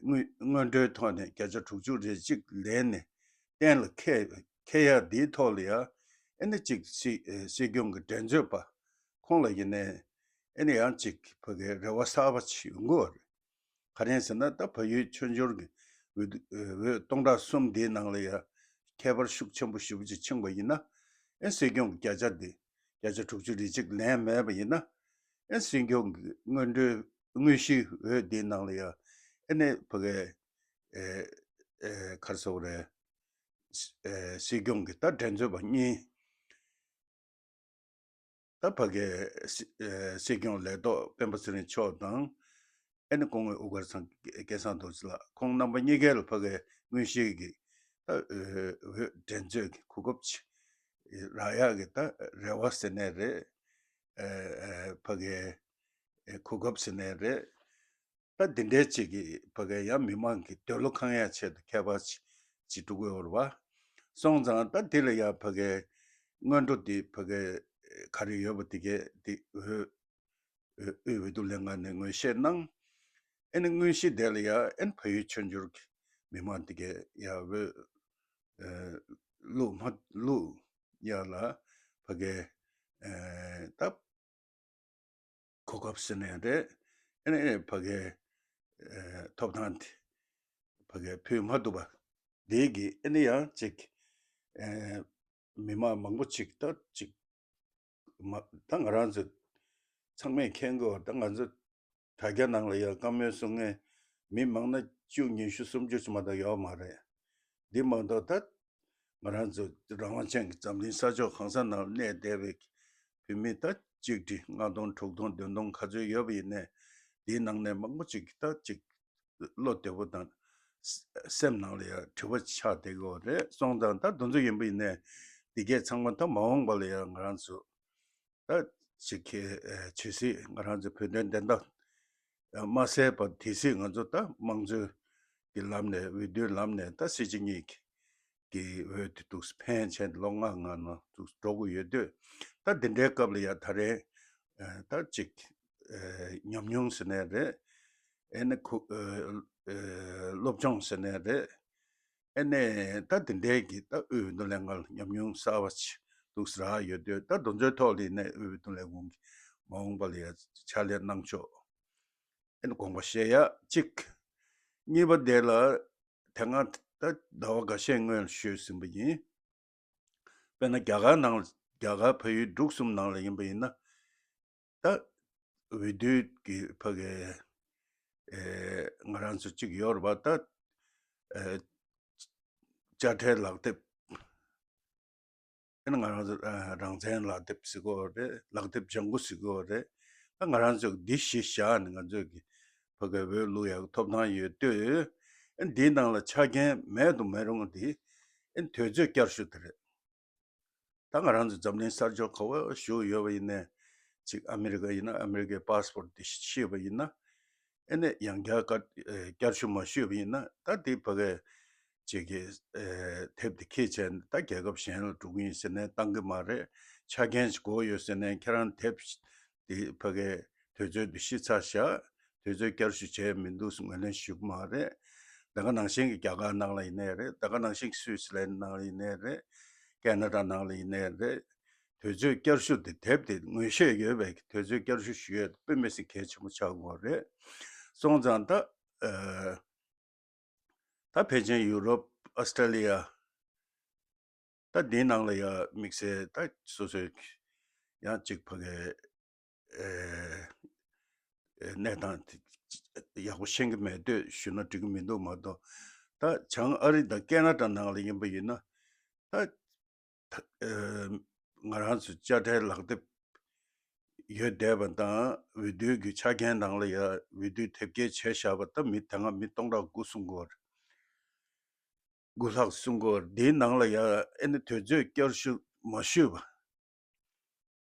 སྔོན་སྔོན་འགྲོའི་ཐོག་ནས་བརྒྱ་ཆ་དྲུག་ཅུ་རེ་གཅིག་ལེན་ནས་གཏན་ལ་འཁེལ་འཁེལ་ཡག་འདིའི་ཐོག་ལ་ཡང་ཨེ་ནི་གཅིག་སྲིད་ཨེ་སྲིད་སྐྱོང་གི་འགྲན་རྩོད་པ་ཁོང་ལ་ཡིན་ནའི་ཨེ་ནི་ཡང་གཅིག་ཕ་གའི་རེ་བ་གསར་པ་ཞིག་ཡོང་གི་ཡོད་རེད། ག་རེ་ཟེར་ན་ད་བལ་ཡུལ་ཆོས་འབྱོར་གྱི་འོས་བསྡུ་འོས་སྟོང་ཕྲག་གསུམ་འདིའི་ནང་ལ་ཡང་ཁྱད་པར་ཤུགས་ཆེན་པོ་ཞེ་པོ་ཅིག་ཕྱིན་པ་ཡིན་ན། ཨེ་སྲིད་སྐྱོང་གི་བརྒྱ་ཆ་འདི་བརྒྱ་ཆ་དྲུག་ཅུ་རེ་གཅིག་ལེན་མེད་པ་ཡིན་ན། ཨེ་སྲིད་སྐྱོང་གི་སྔོན་འགྲོའི་དངོས་གཞིའི་འོས་འདིའི་ནང་ལ་ཡང་ཨེ་ནས་ཕ་གའི་ཨེ་ཨེ་ག་རེ་ཟེར་དགོས་རེད། ཨེ་སྲིད་སྐྱོང་གི་ད་འགྲན་རྩོད་པ་གཉིས། ད་ཕ་གའི་སྲི་ཨེ་སྲིད་སྐྱོང་ལས་ཐོག་སྤེན་པ་ཚེ་རིང་མཆོག་དང་། ཨེ་ནི་སྐུ་ངོ་དབུ་དཀར་ཚང་སྐལ་བཟང་རྡོ་རྗེ་ལགས་ཁོང་རྣམ་པ་གཉིས་ཀས་ལ་ཕ་གའི་དངོས་གཞིའི་གི་ད་འོས་འགྲན་རྩོད་ཀྱི་གོ་སྐབས་ཅིག་རག་ཡག་གི་ད་རེ་བ་ཟེར་ནའི་རེད། ཨེ་ཨེ་ཕ་གའི་ཨེ་གོ་སྐབས་ཟེར་ནའི་རེད། ད་འདི་འདྲའི་ཅིག་གིས་ཕ་གའི་ཡང་མི་མང་གི་འདོད་བློ་ཁེངས་ཡག་ཆེད་དུ་ཁྱད་པར་ཅིག་ཅིག་འགྲོ་གི་ཡོད་རེད་བ། སོང་ཙང་ད་འདི་ལ་ཡང་ཕ་གའི་སྔོན་འགྲོ་འདི་ཕ་གའི་ག་རེ་ཡོད་པ་འདི་གའི་འདི་འོས་འོས་འོས་བསྡུ་ལྷན་ཁང་ནས་ངོས་བཞེས་གནང་། ཨེ་ནི་དངོས་གཞི་དེ་ལ་ཡ་ཨེ་ནི་བལ་ཡུལ་ཆོས་འབྱོར་གྱི་མི་མང་དེ་གས་ཡ་འོས་ཨེ་བླུག་མ་བླུག་ཡ་ལ་ཕ་གི་ཨེ་ད་གོ་སྐབས་ཟེར་ནའི་རེད། ཨེ་ནི་ཨེ་ཕ་གི་ཨེ་ཐོབ་ཐང་དེ་ཕ་གི་ཕུལ་མ་ཐུབ་པ་དེ་གི་ཨེ་ནི་ཡང་ཅིག་ཨེ་མི་མང་མང་པོ་ཅིག་ད་ཅིག་མ་ད་ང་རང་ཚོ་ཚང་མས་མཁྱེན་གྱི་ཡོད། ད་ང་ཚོ་དྲ་རྒྱ་ནང་ལ་ཡང་བཀའ་མོལ་གསུང་མཁན་མི་མང་ན་བཅུ་ཉི་ཤུ་སུམ་ཅུ་ཙམ་མ་གཏོགས་ཡོད་མ་རེད། འདི་མ་གཏོགས་ད་ང་རང་ཚོ་རང་དབང་ཅན་གྱི་འཛམ་གླིང་ས་ཕྱོགས་གང་ས་ནང་གནས་བསྡད་པའི་བོད་མི་ད་གཅིག་ཁྲི་ལྔ་སྟོང་དྲུག་སྟོང་བདུན་སྟོང་ག་ཚོད་ཡོད་པ་ཡིན་ནའི་འདིའི་ནང་ནས་མང་པོ་ཅིག་ད་ཅིག་བློ་བདེ་པོ་དང་སེམས་ནང་ལ་ཡང་དྲི་བ་ཆགས་བསྡད་ཀྱི་ཡོད་རེད། སོང་ཙང་ད་དེ་ཚོ་ཡིན་པ་ཡིན་ནའི་འདི་གས་ཚང་མ་ད་མ་འོངས་པ་ལ་ཡང་ང་རང་ཚོ་ད་ཅིག་གི་ཇི་སྲིད་ང་རང་ཚོ་བོད་དོན་བདེན་མཐའ་མ་གསལ་བར་དེ་སྲིད་ང་ཚོ་ད་དམངས་གཙོའི་གི་ལམ་ནས་འོས་བསྡུའི་ལམ་ནས་ད་སྲིད་སྤྱི་གཉིས་ཀྱི་འོས་དེ་འདུག་ཕན་ཆད་ལོ་ལྔ་ལྔ་ནང་འདུག་འགྲོ་དགོས་ཡོད་དུས། ད་འདི་འདྲའི་སྐབས་ལ་ཡ་ད་རེས་ད་ཅིག་ཉམས་མྱོང་ཟེར་ནའི་རེད། ཨེ་ནི་ཁུ་སློབ་སྦྱོང་ཟེར་ནའི་རེད། ཨེ་ནས་ད་དེ་འདྲའི་གི་ད་དབུས་འོས་བསྡུ་ལས་ཁང་ལ་ཉམས་མྱོང་གསར་བ་ཞིག་འདུག་རག་ཡོད་དུས། ད་དེ་ཚོའི་ཐོག་ལ་ཡིན་ནའི་དབུས་འོས་བསྡུ་ལས་ཁུངས་ཀྱི་མ་འོངས་པ་ལ་ཡ་ཕྱག་ལས་གནང་ཕྱོགས་ཨེ་ནི་དགོངས་པ་བཞེས་ཡ་གཅིག་གཉིས་པ་དེ་ལ་དེ་སྔ་ད་ཟླ་བ་འགའ་ཤས་སྔོན་ལ་ཞུས་ཟིན་པ་ཡིན། དཔེར་ན་རྒྱ་གར་ནང་ལ་རྒྱ་གར་བལ་ཡུལ་འབྲུག་གསུམ་ནང་ལ་ཡིན་པ་ཡིན་ན། ད་འོས་བསྡུའི་གི་ཕ་གི་ཨེ་ང་རང་ཚོ་གཅིག་ཡོད་རེད་པ། ད་ཨེ་དཔྱ་ཁྲལ་ལག་དེབ། ཨེ་ང་རང་ཚོ་ཨ་རང་བཙན་ལག་དེབ་ཟེར་གྱི་ཡོད་རེད། ལག་དེབ་ལྗང་གུ་ཟེར་གྱི་ཡོད་རེད། ད་ང་རང་ཚོ་འདི་གཞི་བཞག་ནས་ང་ཚོ་གི་ཕ་གི་འོས་བླུག་ཡག་ཐོབ་ཐང་ཡོད་དུས། ཨེ་འདིའི་ནང་ལ་ཆ་རྐྱེན་མེད་དུ་མི་རུང་བ་འདི་ཨེ་དུས་ཚོད་བསྐྱར་ཞུ་དེ་རེད། ད་ང་རང་ཚོ་འཛམ་གླིང་ས་ཕྱོགས་ག་པར་བཞུགས་ཡོད་པ་ཡིན་ནའི། ཅིག་ཨ་མི་རི་ཀ་ཡིན་ན་ཨ་མི་རི་ཀའི་པཱ་སི་པོར་ཊི་དེ་ཤེས་པ་ཡིན་ན། ཨེ་ནས་ཡང་བསྐྱར་བཀའ་ཨེ་བསྐྱར་ཞུ་མ་ཞུས་པ་ཡིན་ན། ད་དེ་ཕ་གི་ཅིག་གི་ཨེ་དེབ་དེ་ཁྱེར་བྱས་ནས་ད་རྒྱལ་ཁབ་གཞན་ལ་འགྲོ་གི་ཡིན་ཟེར་ནས་བཏང་གི་མ་རེད། ཆ་རྐྱེན་ཞིག་དགོས་ཡོད་ཟེར་ནས་ཁྱེད་རང་དེབ་དེ་ཕ་གི་དུས་ཚོད་དེ་ཕྱིན་ཚར་བཞག་དུས་ཚོད་བསྐྱར་ཞུ་བྱས་མི་འདུག་ངོས་ལེན་ཞུ་གི་མ་རེད། ད་ག་ནང་བཞིན་གྱི་རྒྱ་གར་ནང་ལ་ཡིན་ནའི་རེད། ད་ག་ནང་བཞིན་གྱི་སུད་སི་ལན་ནང་ལ་ཡིན་ནའི་རེད། ཀེ་ན་ཌ་ནང་ལ་ཡིན་ནའི་རེད། དུས་ཚོད་བསྐྱར་ཞུ་དེ་དེབ་དེ་ངོ་ཤེས་ཡོད་པའི་དུས་ཚོད་བསྐྱར་ཞུ་ཞུ་ཡས་དཔེ་མི་སྲིད་གལ་ཆེན་པོ་ཆགས་ཀྱི་ཡོད་རེད། སོང་ཙང་ད་ཨ་ད་ཕལ་ཆེར་ཡུ་རོབ། ཨོ་སི་ཊྲེ་ལི་ཡ། ད་འདིའི་ནང་ལ་ཡ་དམིགས་བསལ་ད་སོ་སོའི་ཡང་གཅིག་ཕ་གི་ཨེ་ཨེ་གནས་སྟངས་དེ་ཡག་པོ་ཤེས་ཀྱི་མེད་དུས་ཞུ་ན་འགྲིག་གི་མི་འདུག་མ་གཏོགས། ད་བྱང་ཨ་རི་དང་ཀེ་ན་ཌ་ནང་ལ་ཡིན་པ་ཡིན་ན། ད་ད་ཨེ་ང་རང་ཚོ་དཔྱ་ཁྲལ་ལག་དེབ་ཡོད་བསྡད་པ་དང་། འོས་བསྡུའི་གི་ཆ་རྐྱེན་ནང་ལ་ཡ་འོས་བསྡུ་དེབ་སྐྱེལ་བྱས་བཞག་པ་ད་མི་དེ་སྔ་མི་སྟོང་ཕྲག་དགུ་གསུང་གི་ཡོད་རེད། དགུ་ལྷག་གསུང་གི་ཡོད་རེད། འདིའི་ནང་ལ་ཡ་ཨེ་ནི་དུས་ཚོད་བསྐྱར་ཞུ་མ་ཞུས་པ།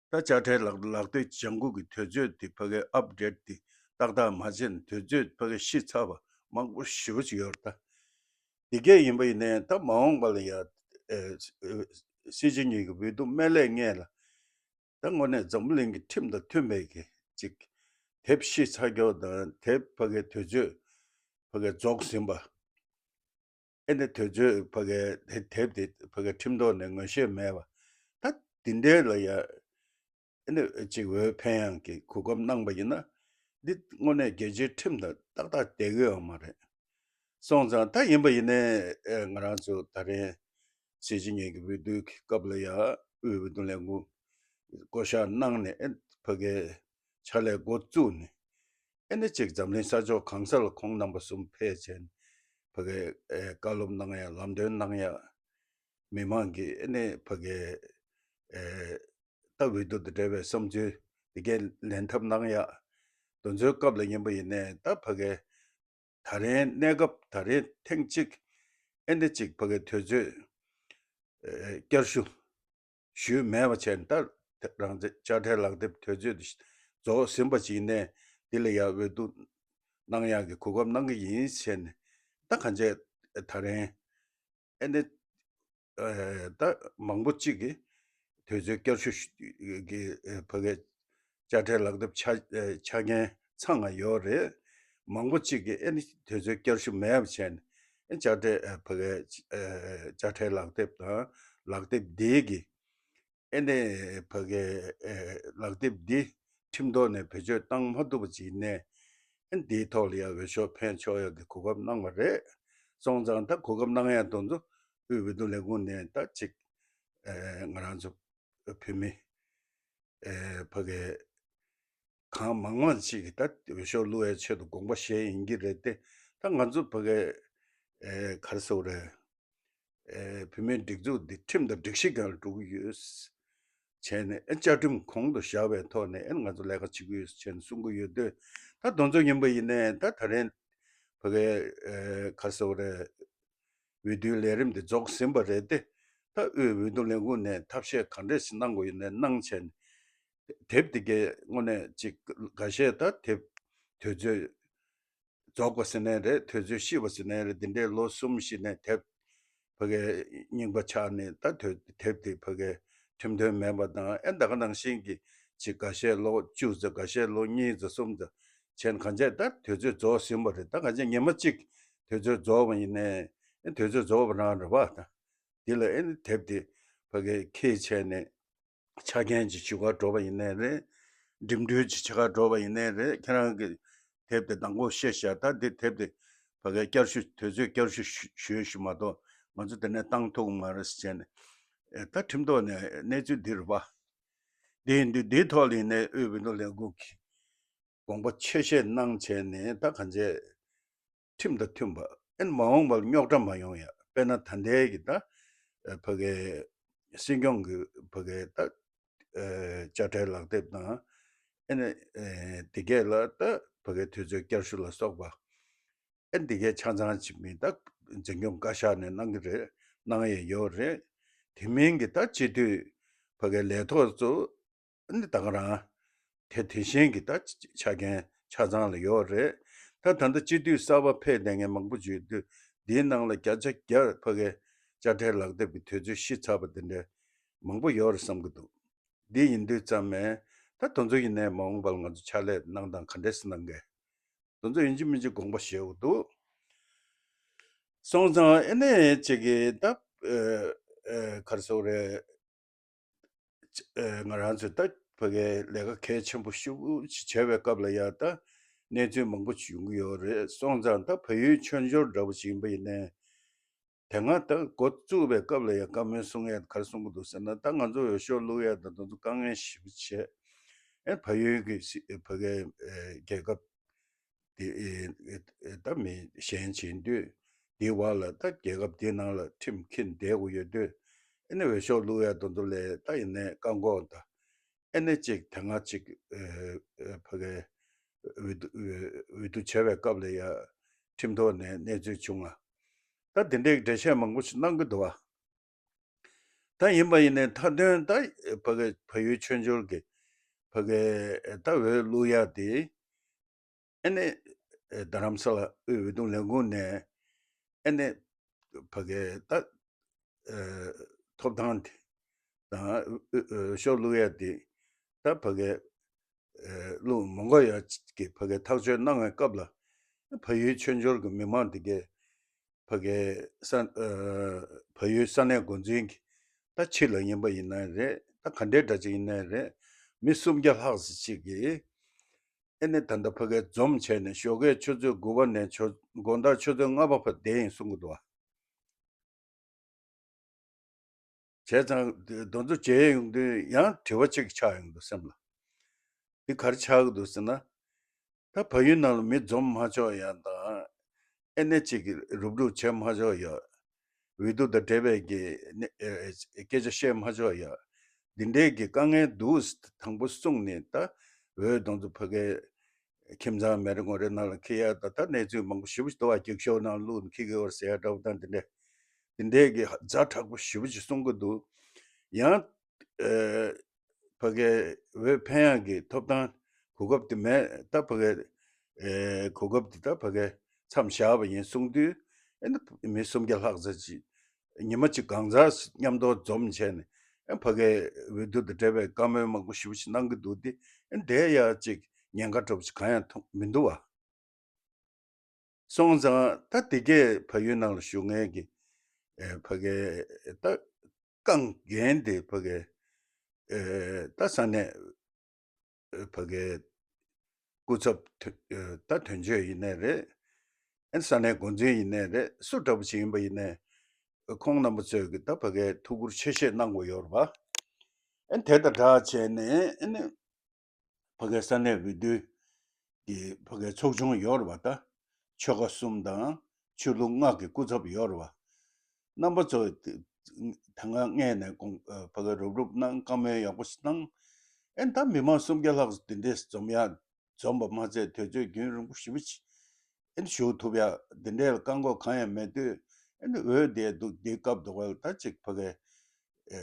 ད་དཔྱ་ཁྲལ་ལག་ལག་དེབ་ལྗང་གུ་གི་དུས་ཚོད་དེ་ཕ་གི་ཨབ་ཌེཊ་དེ་ཏག་ཏག་མ་བྱས་ནས་དུས་ཚོད་ཕ་གི་ཕྱིན་ཚར་བ་མང་པོ་ཞེ་པོ་ཅིག་ཡོད་རེད། ད་དེ་གས་ཡིན་པ་ཡིན་ནའི་ད་མ་འོངས་པ་ལ་ཡ་ཨེ་སྲིད་སྤྱི་གཉིས་ཀྱི་འོས་བསྡུ་སྨད་ལས་སྔོན་ལ། ད་དངོས་གནས་འཛམ་བུ་གླིང་གི་ཁྲིམས་དང་མཐུན་པའི་གི་ཅིག་དེབ་ཕྱིན་ཚར་རྒྱུ་དང་དེབ་ཕ་གི་དུས་ཚོད་ཕ་གི་རྫོགས་ཟིན་པ། ཨེ་ནི་དུས་ཚོད་ཕ་གི་དེ་དེབ་དེ་ཕ་གི་ཁྲིམས་ཐོག་ནས་ངོ་ཤེས་མེད་པ། ད་དེ་འདྲའི་ལ་ཡ་ཨེ་ནི་ཅིག་འོས་འཕེན་ཡག་གི་གོ་སྐབས་གནང་པ་ཡིན་ན། འདི་དངོས་གནས་རྒྱལ་སྤྱིའི་ཁྲིམས་དང་ཏག་ཏག་བསྡད་ཀྱི་ཡོད་མ་རེད། སོང་ཙང་ད་ཡིན་པ་ཡིན་ནའི་ཨེ་ང་རང་ཚོ་ད་རིང་སྲིད་སྤྱི་གཉིས་ཀྱི་འོས་བསྡུ་གི་སྐབས་ལ་ཡ་དབུས་འོས་བསྡུ་ལས་ཁུངས་བསྐོ་བཞག་གནང་ནས། ཨེ་ཕ་གི་ཕྱག་ལས་འགོ་བཙུགས་ནས། ཨེ་ནི་ཅིག་འཛམ་གླིང་ས་ཕྱོགས་གང་ས་ལ་ཁོང་རྣམ་པ་གསུམ་ཕེབས་བྱས་ནས་ཕ་གི་ཨེ་བཀའ་སློབ་གནང་ཡ། ལམ་སྟོན་གནང་ཡ། མི་མང་གི་ཨེ་ནི་ཕ་གི་ཨེ་ད་འོས་བསྡུ་དང་འབྲེལ་བའི་བསམ་ཚུལ་དེ་གས་ལེན་ཐབས་གནང་ཡ། དེ་ཚོའི་སྐབས་ལ་ཡིན་པ་ཡིན་ནའི་ད་ཕ་གི་ད་རིང་གནས་སྐབས་ད་རིང་ཐེངས་གཅིག་ཨེ་འདི་གཅིག་ཕ་གི་དུས་ཚོད་ཨེ་བསྐྱར་ཞུ་ཞུས་མེད་པ་བྱས་ནས། ད་རང་བཙན་དཔྱ་ཁྲལ་ལག་དེབ་དུས་ཚོད་དེ་རྫོགས་ཟིན་པ་ཅིག་ནས་འདི་ལ་ཡ་འོས་བསྡུ་གནང་ཡག་གི་གོ་སྐབས་གནང་གི་ཡིན་བྱས་ནས། ད་གང་བྱས་ད་རིང་ཨེ་འདི་ཨེ་ད་མང་པོ་གཅིག་གིས་དུས་ཚོད་བསྐྱར་ཞུ་ཞུ་གི་ཨེ་ཕ་གི་དཔྱ་ཁྲལ་ལག་དེབ་ཆ་ཨེ་ཆ་རྐྱེན་ཚང་ང་ཡོད་རེད། མང་པོ་གཅིག་གིས་ཨེ་ནི་དུས་ཚོད་བསྐྱར་ཞུ་མེད་པ་བྱས་ནས་ཨེ་དཔྱ་ཁྲལ་ཨ་ཕ་གའི་ཨ་དཔྱ་ཁྲལ་ལག་དེབ་དང་ལག་དེབ་འདིའི་གི་ཨེ་ནས་ཕ་གའི་ཨེ་ལག་དེབ་འདི་ཁྲིམས་ཐོག་ནས་བེད་སྤྱོད་བཏང་མ་ཐུབ་པ་ཅིག་ནས་ཨེ་འདིའི་ཐོག་ལ་ཡང་འོས་ཤོག་འཕེན་ཆོག་ཡག་གི་གོ་སྐབས་གནང་བ་རེད། སོང་ཙང་ད་གོ་སྐབས་གནང་ཡག་དེ་ཚོ་དབུས་འོས་བསྡུ་ལས་ཁུངས་ནས་ད་ཅིག་ཨེ་ང་རང་ཚོ་བོད་མི་ཨེ་ཕ་གའི་གང་མང་མང་ཅིག་གིས་ད་འོས་ཤོག་བླུག་ཡའི་ཆེད་དུ་དགོངས་པ་བཞེས་ཡིན་གྱི་རེད་དེ། ད་ང་ཚོ་ཕ་གའི་ཨེ་ག་རེ་ཟེར་དགོས་རེད། ཨེ་བོད་མིའི་སྒྲིག་འཛུགས་འདི་ཁྲིམས་དང་སྒྲིག་གཞི་སྒང་ལ་འགྲོ་གི་ཡོད། བྱས་ནས་ཨེ་བཅའ་ཁྲིམས་གོང་དུ་བཞག་པའི་ཐོག་ནས་ཨེ་ང་ཚོ་ལས་ཀ་བྱེད་ཀྱི་ཡོད་ཟེར་ནས་གསུང་གི་ཡོད་དུས། ད་དེ་ཚོ་ཡིན་པ་ཡིན་ནའི་ད་ད་རིང་ཕ་གའི་ཨེ་ག་རེ་ཟེར་དགོས་རེད། འོས་བསྡུའི་ལས་རིམ་འདི་རྫོགས་ཟིན་པ་རེད་དེ། ད་དབུས་འོས་བསྡུ་ལས་ཁུངས་ནས་ཐབས་ཤེས་ག་འདྲས་ཤིག་གནང་དགོས་ཡོད་ནའི་གནང་བྱས་ནས། དེབ་དེ་གའི་དངོས་གནས་ཅིག་འགའ་ཤས་ད་དེབ་དུས་ཚོད་རྫོགས་པ་ཟེར་ནའི་རེད། དུས་ཚོད་ཤི་བ་ཟེར་ནའི་རེད། འདི་འདྲའི་ལོ་གསུམ་བཞི་ནས་དེབ་ཕ་གའི་རྙིང་པ་ཆགས་ནས་ད་དུས་དེབ་དེ་ཕ་གའི་ཁྲིམས་མཐུན་མེད་པ་དང་ཨེ་ད་ག་ནང་བཞིན་གྱི་ཅིག་འགའ་ཤས་ལོ་བཅུ་ཙམ། འགའ་ཤས་ལོ་གཉིས་ཙམ་གསུམ་ཙམ་བྱས་ནས་གང་བྱས་ད་དུས་ཚོད་རྫོགས་ཟིན་པ་རེད། ད་གང་བྱས་ཉི་མ་གཅིག་དུས་ཚོད་རྫོགས་པ་ཡིན་ནའི་ཨེ་དུས་ཚོད་རྫོགས་པ་རང་རེད་བ། ད་འདི་ལ་ཨེ་ནི་དེབ་དེ་ཕ་གའི་ཁྱེད་བྱས་ནས། ཆ་རྐྱེན་ཅིག་ཞུ་གར་འགྲོ་བ་ཡིན་ནའི་རེད། འགྲིམ་འགྲུལ་ཅིག་བྱེད་གར་འགྲོ་བ་ཡིན་ནའི་རེད། ཁྱེད་རང་གི་དེབ་དེ་མདང་དགོང་བཤད་བཞག་ད་འདི་དེབ་དེ་ཕ་གའི་བསྐྱར་ཞུ་དུས་ཚོད་བསྐྱར་ཞུ་ཞུ་ཞུ་མ་གཏོགས་ང་ཚོ་དེ་ནས་བཏང་ཐུབ་མ་རེད་ཟེར་བྱས་ནས། ཨེ་ད་ཁྲིམས་ཐོག་ནས་གནས་ཚུལ་འདི་རེད་པ། འདི་ཡིན་དུས་འདིའི་ཐོག་ལ་ཡིན་ནའི་དབུས་འོས་བསྡུ་ལས་ཁུངས་ཀྱིས་དགོངས་པ་ཆེ་བཞེས་གནང་བྱས་ནས་ད་གང་བྱས། ཁྲིམས་དང་མཐུན་པ། ཨེ་མ་འོངས་པར་རྙོག་དྲ་མ་ཡོང་ཡ། དཔེར་ན་ད་ལྟའི་གི་ད་ཨེ་ཕ་གའི་སྲིད་སྐྱོང་གི་ཕ་གའི་ད་ཨེ་དཔྱ་ཁྲལ་ལག་དེབ་དང་ཨེ་ནི་ཨེ་དེ་གས་ལ་ད་ཕ་གའི་དུས་ཚོད་བསྐྱར་ཞུ་ལ་སོགས་པ་ཨེ་འདི་གས་ཆ་ཚང་ཅིག་མིན་ད་འཛིན་སྐྱོང་བཀའ་ཤག་ནས་གནང་གི་རེད། གནང་ཡས་ཡོད་རེད། དེ་མིན་གི་ད་སྤྱི་འཐུས་ཕ་གའི་ལས་ཐོག་ཚོ། ནི་ད་ག་རང་། དེ་དེ་བཞིན་གྱི་ད་ཆ་རྐྱེན་ཆ་ཚང་ལ་ཡོད་རེད། ད་ད་ལྟ་སྤྱི་འཐུས་གསར་པ་ཕེབས་བསྡད་མཁན་མང་པོ་ཅིག་ཡོད་དུས་འདིའི་ནང་ལ་བརྒྱ་ཆ་བརྒྱ་ཕ་གའི་དཔྱ་ཁྲལ་ལག་དེབ་ཀྱི་དུས་ཚོད་ཤི་ཚར་བ་དེ་འདྲ་མང་པོ་ཡོད་རེད་བསམ་གྱི་འདུག་འདི་ཡིན་དུས་ཙམ་མས་ད་དེ་ཚོ་ཡིན་ནའི་མ་འོངས་པར་ང་ཚོ་ཕྱག་ལས་གནང་སྟངས་ག་འདྲས་སེ་གནང་གི། དེ་ཚོ་ཡིན་གཅིག་མིན་གཅིག་དགོངས་པ་བཞེས་དགོས་འདུག་སོང་ཙང་ཨེ་ནས་ཅིག་གི་ད་ཨེ་ཨེ་ག་རེ་ཟེར་དགོས་རེད། ཨེ་ང་རང་ཚོས་ད་ཕ་གའི་ལས་ཀ་གལ་ཆེན་པོ་ཞེ་པོ་ཅིག་བྱས་པའི་སྐབས་ལ་ཡ་ད་གནས་ཚུལ་མང་པོ་ཅིག་ཡོང་གི་ཡོད་རེད། སོང་ཙང་ད་བལ་ཡུལ་མཆོད་འཇོར་འདྲ་པོ་ཞིག་ཡིན་པ་ཡིན་ནའི་དེ་སྔ་ད་འགོ་བཙུགས་པའི་སྐབས་ལ་ཡ་བཀའ་མོལ་གསུང་ཡས་ག་རེ་གསུང་གི་འདུག་ཟེར་ན། ད་ང་ཚོ་འོས་ཤོག་བླུག་ཡས་དང་དེ་ཚོ་དཀའ་ངལ་ཞེ་པོ་བྱས། ཨེ་བལ་ཡུལ་གྱི་སི་ཕ་གའི་ཨེ་རྒྱལ་ཁབ་དེ་ཨེ་ཨེ་ཨེ་ད་མི་གཞན་བྱེད་དུས་དེའི་བར་ལ་ད་རྒྱལ་ཁབ་དེའི་ནང་ལ་ཁྲིམས་འཁྱེར་བསྡད་དགོས་ཡོད་དུས། ཨེ་ནས་འོས་ཤོག་བླུག་ཡ་དེ་ཚོ་ལ་ད་ཡིན་ནའི་བཀག་འགོག་དང་ཨེ་ནས་ཅིག་དེ་སྔ་ཅིག་ཨེ་ཨེ་ཕ་གའི་འོས་བསྡུ་འོས་འོས་བསྡུ་བྱས་པའི་སྐབས་ལ་ཡ་ཁྲིམས་ཐོག་ནས་གནས་ཚུལ་བྱུང་ང་། ད་དེ་འདྲའི་འགྲེལ་བཤད་མང་པོ་ཞིག་གནང་གི་འདུག་བ། ད་ཡིན་པ་ཡིན་ནའི་མཐའ་དོན་ད་ཕ་གི་བལ་ཡུལ་མཆོད་འཇོར་གྱི་ཕ་གི་ད་འོས་བླུག་ཡ་དེ་ཨེ་ནི་རྡ་རམ་ས་ལ་དབུས་འོས་བསྡུ་ལས་ཁུངས་ནས་ཨེ་ནི་ཕ་གི་ད་ཐོབ་ཐང་དེ་དང་འོས་ཤོག་བླུག་ཡ་དེ་ད་ཕ་གི་བླུག་མ་དགོས་ཡ་གི་ཕ་གི་ཐག་གཅོད་གནང་བའི་སྐབས་ལ་བལ་ཡུལ་མཆོད་འཇོར་གྱི་མི་མང་དེ་གས་ཕ་གའི་ས་ཨ་བལ་ཡུལ་ས་གནས་འགོ་འཛིན་གྱི་ད་ཕྱི་ལ་ཡིན་པ་ཡིན་ན་རེད། ད་ག་འདྲའི་འདྲ་ཅིག་ཡིན་ན་རེད། མི་སུམ་བརྒྱ་ལྷག་ཙམ་ཅིག་གིས་ཨེ་ནི་ད་ལྟ་ཕ་གའི་འཛོམས་བྱས་ནས་ཞོགས་ཀའི་ཆུ་ཚོད་དགུ་པ་ནས་ཆུ་དགོང་དག་ཆུ་ཚོད་ལྔ་པ་བར་བསྡད་ཡིན་གསུང་གི་འདུག་བ། བྱས་ཙང་དེ་ཚོ་མཇལ་ཡོང་དུས་ཡང་དྲི་བ་གཅིག་ཆགས་ཡོང་གི་འདུག་སེམས་ལ། འདི་ག་རེ་ཆགས་ཀྱི་འདུག་ཟེར་ན། ད་བལ་ཡུལ་ནང་ལ་མི་འཛོམས་མ་ཆོག་ཡ་དང་། ཨེ་ནས་ཅིག་གི་རུབ་རུབ་བྱེད་མ་ཆོག་ཡ། འོས་བསྡུ་དང་འབྲེལ་བའི་གི་ནི་ཨེ་སྐད་ཆ་བཤད་མ་ཆོག་ཡ། འདི་འདྲའི་གི་དཀའ་ངལ་འདུག་དང་པོ་གསུངས་ནས་ད་འོས་དང་ཚོ་ཕ་གའི་ཁྱིམ་ཚང་མེད་རེ་ངོ་རེ་ནང་ལ་འཁྱེར་ཡ་ད་ད་གནས་ཚུལ་མང་པོ་ཞེ་པོ་ཞིག་འདུག་བ། འགྱིག་ཤོག་ནང་བླུགས་ནས་འཁྱེར་གི་ཡོད་རེད་ཟེར་ཡ་འདྲ་པོ་དང་འདི་འདྲ། འདི་འདྲའི་གི་ཛ་དྲག་པོ་ཞེ་པོ་ཅིག་གསུང་གི་འདུག་ཡང་ཨེ་ཕ་གའི་འོས་འཕེན་ཡག་གི་ཐོབ་ཐང་གོ་སྐབས་དེ་མེད། ད་ཕ་གའི་ཨེ་གོ་སྐབས་དེ་ད་ཕ་གའི་མཚམས་བཞག་པ་ཡིན་གསུང་དུས། ཨེ་ནི་མི་སུམ་བརྒྱ་ལྷག་ཙམ་ཅིག་ཉི་མ་གཅིག་གང་ཟག་མཉམ་དུ་འཛོམས་བྱས་ནས་ཨེ་ཕ་གའི་འོས་བསྡུ་དང་འབྲེལ་བའི་བཀའ་མོལ་མང་པོ་ཞེ་པོ་ཅིག་གནང་གི་འདུག་སྟེ། ཨེ་དེ་ཡ་ཅིག་ཉེན་ཁ་འདྲ་པོ་ཅིག་གང་ཡང་མཐོང་མི་འདུག་བ། སོང་ཙང་ད་དེ་གས་བལ་ཡུལ་ནང་ལ་བཞུགས་མཁན་གྱི་ཨེ་ཕ་གའི་ད་རྐང་འགན་དེ་ཕ་གའི་ཨེ་ད་ས་གནས་ཨེ་ཕ་གའི་སྐུ་ཚབ་དོན་ཨེ་ད་དོན་གཅོད་ཡིན་ནའི་རེད། ཨེ་ས་གནས་འགོ་འཛིན་ཡིན་ནའི་རེད། སུ་འདྲ་པོ་ཞིག་ཡིན་པ་ཡིན་ནའི་ཁོང་རྣམ་པ་ཚོས་ཀྱི་ད་ཕ་གའི་ཐུགས་ཁུར་ཆེ་བཞེས་གནང་དགོས་ཡོད་རེད་པ། ཨེ་དེ་དང་སྦྲགས་བྱས་ནས་ཨེ་ནི་ཕ་གའི་ས་གནས་འོས་བསྡུ་གི་ཕ་གའི་ཚོགས་ཆུང་ཡོད་རེད་པ། ད་ཆོལ་ཁ་གསུམ་དང་ཆོས་ལུགས་ལྔ་གི་སྐུ་ཚབ་ཡོད་རེད་པ། རྣམ་པ་ཚོ་ད་སྔ་སྔས་ནས་དགོངས་ཨ་ཕ་གའི་རུབ་རུབ་གནང་། བཀའ་མོལ་ཡག་པོ་ཞིག་གནང་། ཨེ་ད་མི་མང་སུམ་བརྒྱ་ལྷག་འདི་འདྲས་འཛོམས་ཡ་འཛོམས་པ་མ་ཚད་དུས་ཚོད་རྒྱུན་རིང་པོ་ཞེ་པོ་ཅིག་ཨེ་ནི་བཞུགས་ཐུབ་ཡ་འདི་འདྲའི་བཀག་འགོག་གང་ཡང་མེད་དུས། ཨེ་ནི་འོས་བསྡད་འདུག་འདི་སྐབས་འདུག་ག་ལ་ད་ཅིག་ཕ་གའི་ཨེ་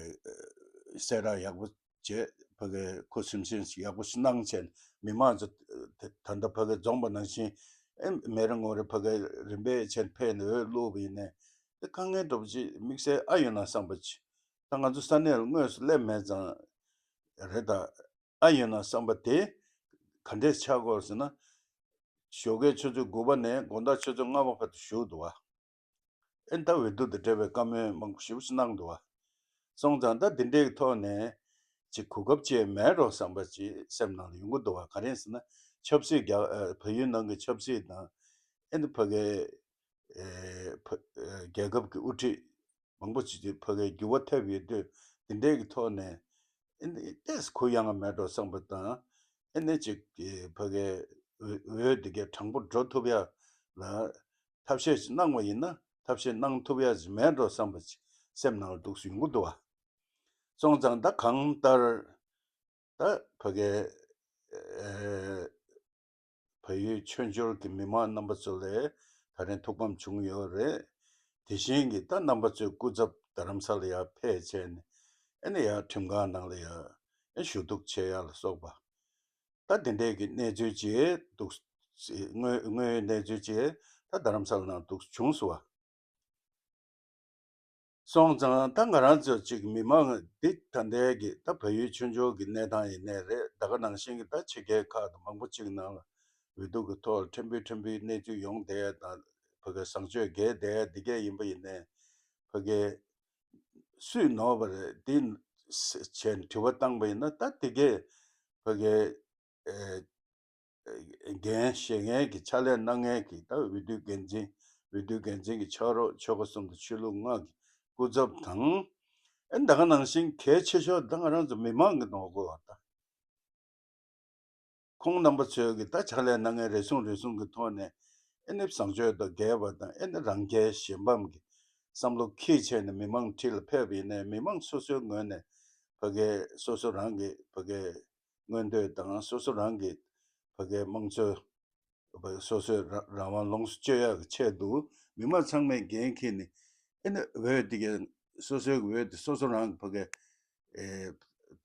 གསལ་བསྒྲགས་ཡག་པོ་བྱས། ཕ་གའི་ཁུ་སིམ་སིམ་ཞིག་ཡག་པོ་ཞིག་གནང་བྱས་ནས་མི་མང་ཚོ་ད་ད་ལྟ་ཕ་གའི་འཛོམས་པ་ནང་བཞིན་ཨེ་མེ་རི་ངོ་རི་ཕ་གའི་རིམ་པས་བྱས་ནས་ཕེབས་ནས་འོས་བླུགས་པ་ཡིན་ནའི་དེ་དཀའ་ངལ་འདྲ་པོ་ཅིག་དམིགས་བསལ་ཨ་ཡོད་ན་བསམ་པ་ཅིག་ད་ང་ཚོ་ས་གནས་ལ་དངོས་སུ་སླེབས་མེད་ཙང་རེད། ད་ཨ་ཡོད་ན་བསམ་པ་དེ་ག་འདྲས་ཆགས་ཀྱི་ཡོད་ཟེར་ན། ཞོགས་ཀའི་ཆུ་ཚོད་དགུ་པ་ནས་དགོང་དག་ཆུ་ཚོད་ལྔ་པ་བར་དུ་བཞུགས་འདུག་བ། ཨེ་ད་འོས་བསྡུ་དང་འབྲེལ་བའི་བཀའ་མོལ་མང་པོ་ཞེ་པོ་ཞིག་གནང་འདུག་བ། སོང་ཙང་ད་འདི་འདྲའི་ཐོག་ནས་ཅིག་གོ་སྐབས་ཅིག་མེད་འགྲོ་བསམ་པ་ཅིག་སེམས་ནང་ལ་ཡོང་གི་འདུག་བ། ག་རེ་ཟེར་ན་ཆབ་སྲིད་རྒྱ་ཨ་བལ་ཡུལ་ནང་གི་ཆབ་སྲིད་དང་ཨེ་ནི་ཕ་གའི་ཨེ་ཕ་ཨེ་རྒྱལ་ཁབ་ཀྱི་དབུ་ཁྲིད་མང་པོ་ཅིག་ཅིག་ཕ་གའི་འགྱུར་བ་ཐེབས་ཡོད་དུས། འདི་འདྲའི་གི་ཐོག་ནས་ཨེ་ནི་ཏོག་ཙམ་གུ་ཡངས་མེད་འགྲོ་བསམ་པ་དང་། ཨེ་ནི་ཅིག་གི་ཕ་གའི་འོས་འོས་འདི་གའི་དྲང་པོ་འགྲོ་ཐུབ་ཡ་ལ་ཐབས་ཤེས་ཅིག་གནང་བ་ཡིན་ན་ཐབས་ཤེས་གནང་ཐུབ་ཡ་ཅིག་མེད་འགྲོ་བསམ་པ་ཅིག་སེམས་ནང་ལ་འདུག་སེ་ཡོང་གི་འདུག་བ། སོང་ཙང་ད་གང་ལྟར་ད་ཕ་གའི་ཨེ་བལ་ཡུལ་ཆོས་འབྱོར་གྱི་མི་མང་རྣམ་པ་ཚོ་ལ་ད་རིང་ཐུགས་ཕམ་བྱུང་ཡོད་རེད། དེ་བཞིན་གྱི་ད་རྣམ་པ་ཚོའི་སྐུ་ཚབ་རྡ་རམ་ས་ལ་ཡར་ཕེབས་བྱས་ནས་ཨེ་ནི་ཡར་ཁྲིམས་ཁང་ནང་ལ་ཡར་ཨེ་ཞུ་གཏུག་བྱེད་ཡ་ལ་སོགས་པ། ད་དེ་འདྲའི་གི་གནས་ཚུལ་ཅིག་འདུག་དངོས་དངོས་ཡོད་གནས་ཚུལ་ཅིག་ད་རྡ་རམ་ས་ལ་ནང་འདུག་བྱུང་སོང་བ། སོང་ཙང་ད་ང་རང་ཚོ་ཅིག་མི་མང་འདི་ད་ལྟའི་གི་ད་བལ་ཡུལ་ཆོས་འབྱོར་གྱི་གནས་སྟངས་ཡིན་ནའི་རེད། ད་ག་ནང་བཞིན་གྱི་ད་ཕྱི་རྒྱལ་ཁག་དང་མང་པོ་ཅིག་ནང་ལ་འོས་བསྡུ་གི་ཐོག་ལ་ཕྲན་བུ་ཕྲན་བུའི་གནས་ཚུལ་ཡོང་བསྡད་ཡ་དང་ཕ་གའི་བཟང་སྤྱོད་རྒྱས་བསྡད་ཡ་འདི་གས་ཡིན་པ་ཡིན་ནའི་ཕ་གའི་སུས་ནོར་བ་རེད་འདི་བྱས་ནས་དྲི་བ་བཏང་པ་ཡིན་ན། ད་འདི་གས་ཕ་གའི་ཨེ་འགན་བཞེས་མཁན་གྱི་ཕྱག་ལས་གནང་མཁན་གྱི་ད་འོས་བསྡུའི་འགན་འཛིན། འོས་བསྡུའི་འགན་འཛིན་གྱི་ཕྱག་རོགས་ཆོལ་ཁ་གསུམ་དང་ཆོས་ལུགས་ལྔ་གི་སྐུ་ཚབ་དང་། ཨེ་ད་ག་ནང་བཞིན་གལ་ཆེ་ཤོས་ད་ང་རང་ཚོ་མི་མང་གི་ནོར་འཁོར་བ་ད། ཁོང་རྣམ་པ་ཚོས་ཀྱི་ད་ཕྱག་ལས་གནང་མཁན་རེ་ཟུང་རེ་ཟུང་གི་ཐོག་ནས་ཨེ་ནི་བཟང་སྤྱོད་དང་འགལ་བ་དང་ཨེ་ནི་རང་རྒྱལ་གཞན་ཕམ་གྱི་བསམ་བློ་འཁྱེར་བྱས་ནས་མི་མང་འཁྲིས་ལ་ཕེབས་པ་ཡིན་ནའི་མི་མང་སོ་སོའི་ངོས་ནས་ཕ་གའི་སོ་སོ་རང་གི་ཕ་གའི་མངོན་འདོད་དང་སོ་སོ་རང་གི་ཕ་གའི་དམངས་གཙོའི་སོ་སོའི་རང་རང་དབང་ལོངས་སུ་སྤྱོད་ཡག་གི་ཆེད་དུ་མི་མང་ཚང་མས་འགན་འཁྱེར་ནས་ཨེ་ནི་འོས་འདི་གའི་སོ་སོའི་འོས་དེ་སོ་སོ་རང་གི་ཕ་གའི་ཨེ་